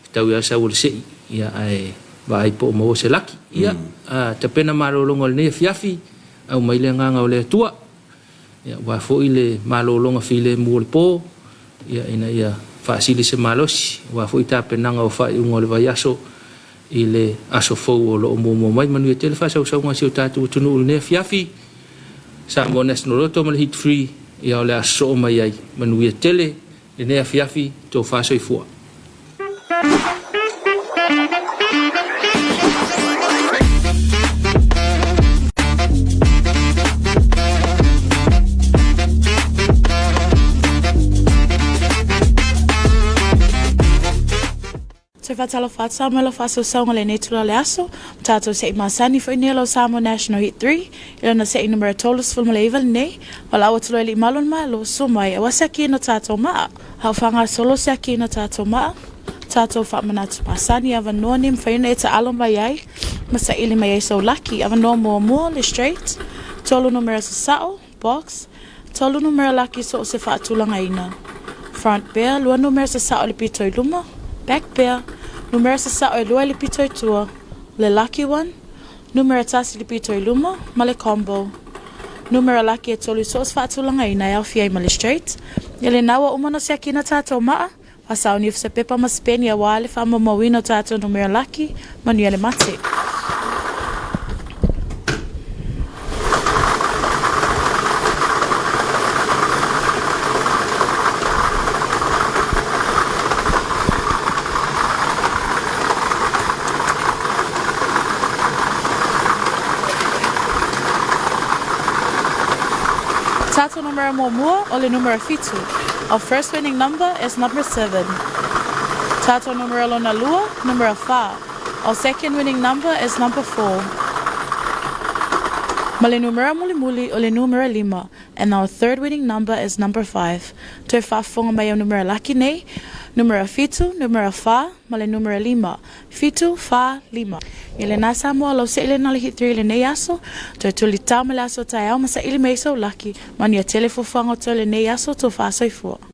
fetaui lava sau o le sei, ia ae vaai po o maua se laki. Ia, tapena malologa o lenei afiafi, aumai le agaga o le Atua. Ia, aua foi le malologa filemu o le po, ia, ina ia faasili se malosi, aua foi tapenaga o faaiuga o le vaiaso i le aso fou o lo o muamua mai. Manuia tele faasausauga a si o tatou atunuu i lenei afiafi. Samoa National Lotto ma le Hit Free, ia o le a sosoo mai ai. Manuia tele lenei afiafi, tofa soifua. Toe faatalofa atu Samoa i lau faasausauga lenei itula o le aso, ma tatou se'i masani foi nei o lau Samoa National Heat 3 i lona se'i numera 39 lenei, valaau atu loa i Alii Malu o le Malo, suo mai, aua se akiina o tatou maa. A o faagasolo se akiina o tatou maa, tatou faamanatu masani, avanoa nei mafai ona e taalo mai ai ma saili mai ai sou laki. Avanoa muamua, le straight, tolu numera sasao, box, tolu numera laki so o se faatulagaina. Front pair, lua numera sasao i le pito i luma, back pair, numera sasao e lua i le pito i tua, le lucky one, Numera tasi le pito i luma, ma le combo. Numera laki e tolu so o se faatulagaina e aofia ai ma le straight. Ia lena ua uma ona siakina tatou maa, fasaoni ifo se pepa ma se peni aua le faamaumauina o tatou numera laki, manuia le mate. Tatou numera muamua o le numera fitu. Our first winning number is number seven. Tatou numera lona lua, numera fa. Our second winning number is number four. Ma le numera mulimuli o le numera lima, and our third winning number is number five. Toe faafofoga mai au numera laki nei, numera fitu, numera fa, ma le numera lima. Fitu, fa, lima. Ia lena Samoa lau seʻi lena o le Hit Three i lenei aso, toe tuli tao ma le aso taeao ma saili mai ai sou laki, manuia tele fuafuaga o toe lenei aso, tofa soifua.